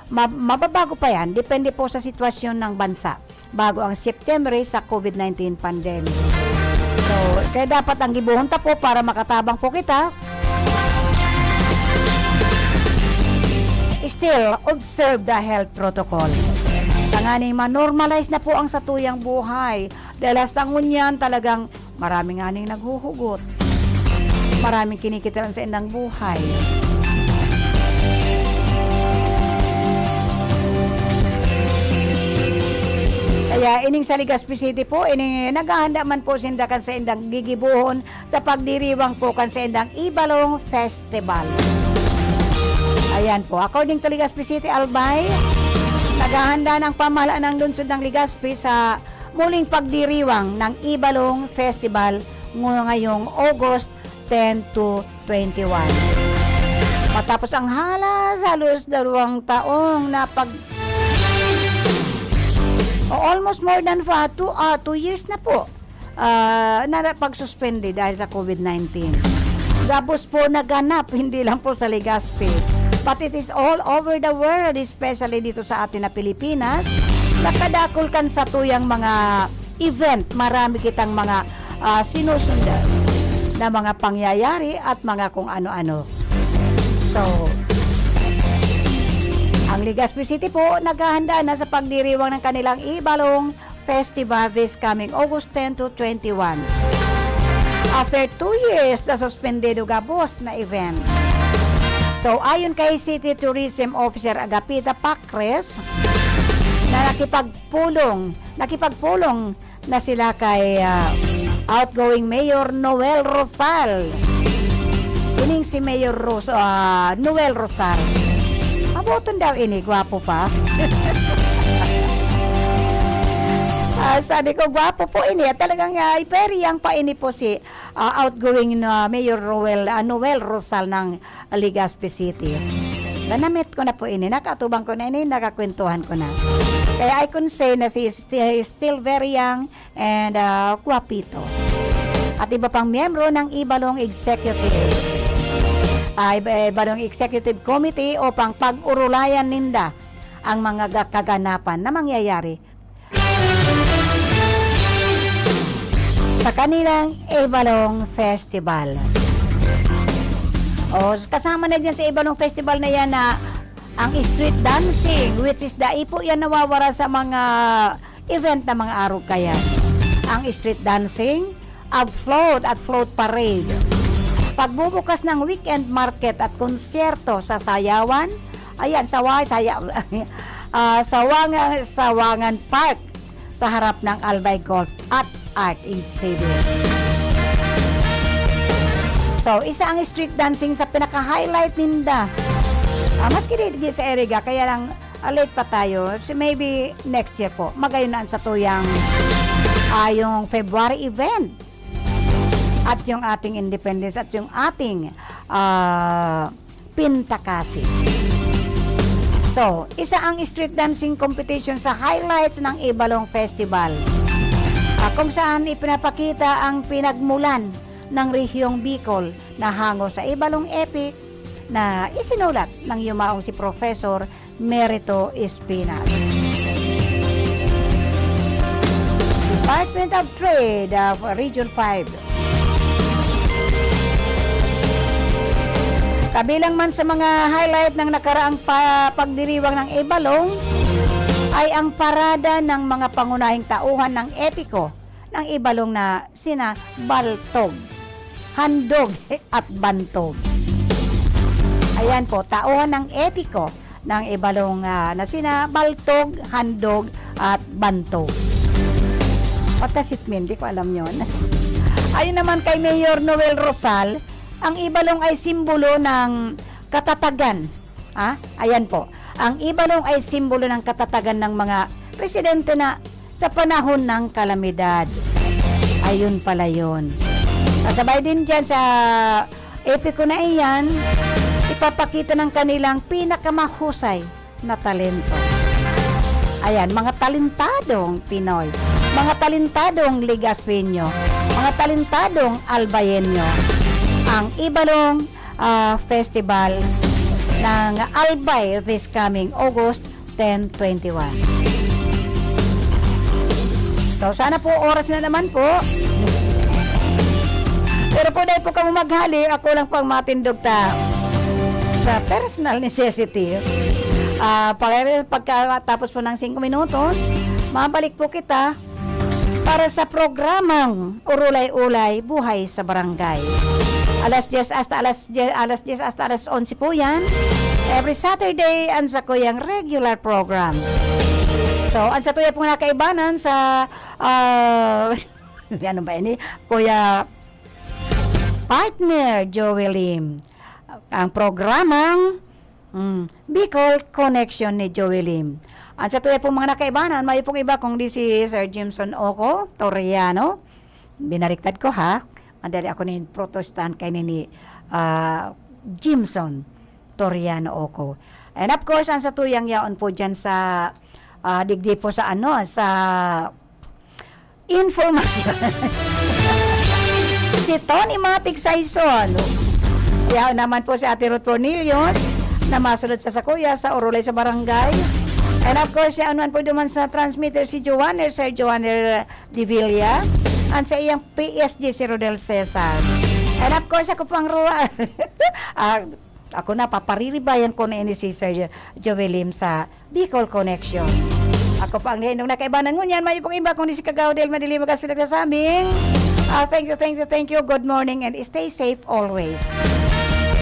ma-, mababago pa yan, depende po sa sitwasyon ng bansa bago ang September sa COVID nineteen pandemic. So, kaya dapat ang gibohon ta po para makatabang po kita, still observe the health protocol. Tanganing ma-normalize na po ang satuyang buhay. Dahil hasta ngunyan talagang maraming aning naghuhugot. Maraming kinikita sa indang buhay. Kaya ining sa Legazpi City po, ining naghahanda man po sinda kan sa indang gigibohon sa pagdiriwang po kan sa indang Ibalong Festival. Ayan po, according to Legazpi City, Albay, naghahanda ng pamahalaan ng lungsod ng Legazpi sa muling pagdiriwang ng Ibalong Festival ngayong August ten to twenty-one. Matapos ang halos, halos dalawang taong na pag-, o almost more than fa-, two, ah, two years na po, ah, na, na pagsuspende dahil sa COVID nineteen. Gabos po naganap, hindi lang po sa Legazpi. But it is all over the world, especially dito sa atin na Pilipinas. Nakadakol kan satuyang mga event, marami kitang mga, ah, sinusundan na mga pangyayari at mga kung ano-ano. So, ang Legazpi City po naghahanda na sa pagdiriwang ng kanilang Ibalong Festival this coming August ten to twenty-one. After two years na suspendido gabos na event. So, ayon kay City Tourism Officer Agapita Pacres, na nakipagpulong, nakipagpulong na sila kay, ah, outgoing Mayor Noel Rosal. Ining si Mayor Ros-, ah, Noel Rosal. Maboton daw ini, gwapo pa. Ah, sabi ko, gwapo po ini. At talagang, ah, very young pa ini po si, ah, outgoing na Mayor Roel, ah, Noel Rosal ng Legazpi City. Na-meet ko na po ini, nakaatubang ko na ini, nakakwentuhan ko na. Kaya I can say na si sti-, still very young and, ah, guwapito. At iba pang miyembro ng Ibalong Executive. Ah, iba, Ibalong Executive Committee upang pag-urulayan ninda ang mga ga-, kaganapan na mangyayari sa kanilang Ibalong Festival. O, kasama na dyan sa Ibalong Festival na yan na ang street dancing, which is dai po yan nawawara sa mga event na mga arog kayan. Ang street dancing, ag-float at float parade. Pagbubukas ng weekend market at konsyerto sa Sayawan, ayan, Saway, Saya-, ah, Sawangan, Sawangan Park sa harap ng Albay Golf at Art Exhibit. So, isa ang street dancing sa pinaka-highlight ninda. Ah, maski di, di sa Iriga, kaya lang, ah, late pa tayo. So, maybe next year po, magayon na ang satuyang, ah, yung February event. At yung ating independence at yung ating, ah, pintakasi. So, isa ang street dancing competition sa highlights ng Ibalong Festival, ah, kung saan ipinapakita ang pinagmulan ng rehiyong Bicol na hango sa Ibalong Epic na isinulat ng yumaong si Professor Merito Espinas. Department of Trade of Region five. Kabilang man sa mga highlight ng nakaraang pa-, pagdiriwang ng Ibalong ay ang parada ng mga pangunahing tauhan ng epiko ng Ibalong na sina Baltog, Handog at Bantog. Ayan po, tauhan ng epiko ng Ibalong, ah, na sina Baltog, Handog at Bantog. Pagkasitmin, di ko alam yon. Ayon naman kay Mayor Noel Rosal, ang Ibalong ay simbolo ng katatagan. Ah, ayan po. Ang Ibalong ay simbolo ng katatagan ng mga residente na sa panahon ng kalamidad. Ayun pala yun. Kasabay din dyan sa epiko na iyan, ipapakita ng kanilang pinakamahusay na talento. Ayan, mga talentadong Pinoy, mga talentadong Legazpeño, mga talentadong Albayeño, ang Ibalong, ah, Festival ng Albay this coming August ten twenty-one. So, sana po, oras na naman po. Pero po, dahil po kamo maghali, ako lang po ang matindog ta sa personal necessity. Ah, pag-, pagkatapos po ng singko minutos, mabalik po kita para sa programang Urulay-Ulay, Buhay sa Barangay. Alas diyes hasta alas diyes, alas diyes hasta alas onse po yan. Every Saturday, ang sakuyang regular program. So, ang satuya pong nakaibanan sa, ah, ano ba ini? Kuya Partner Joey Lim. Ang programang, mm, Bicol Connection ni Joey Lim. Ang satuya pong mga nakaibanan, may pong iba kundi si Sir Jimson Oco Toriano. Binaliktad ko, ha? Madali ako nin protestan kay nini, ah, Jimson Toriano Oco. And of course, ang satuyang yaon po dyan sa, ah, digdi po sa ano, sa information. Si Tony Matic Saison. Yaon naman po si Ate Ruth Cornelius na masunod sa sakuya sa Urulay sa Barangay. And of course, yaon naman po duman sa transmitter si Joanner, Sir Joanner de Villa. And sa iyang P S G si Rodel Cesar. And of course, ako po ang Rua. Ah, ako na, papariribayan ko na ini si Sir Joey Lim sa Bicol Connection. Ako po ang nahinong nakaibanan ngunyan. Mayo pong iba kundi si Kagawad Del Madilim, magaspi nagsasabing, ah, thank you, thank you, thank you. Good morning and stay safe always.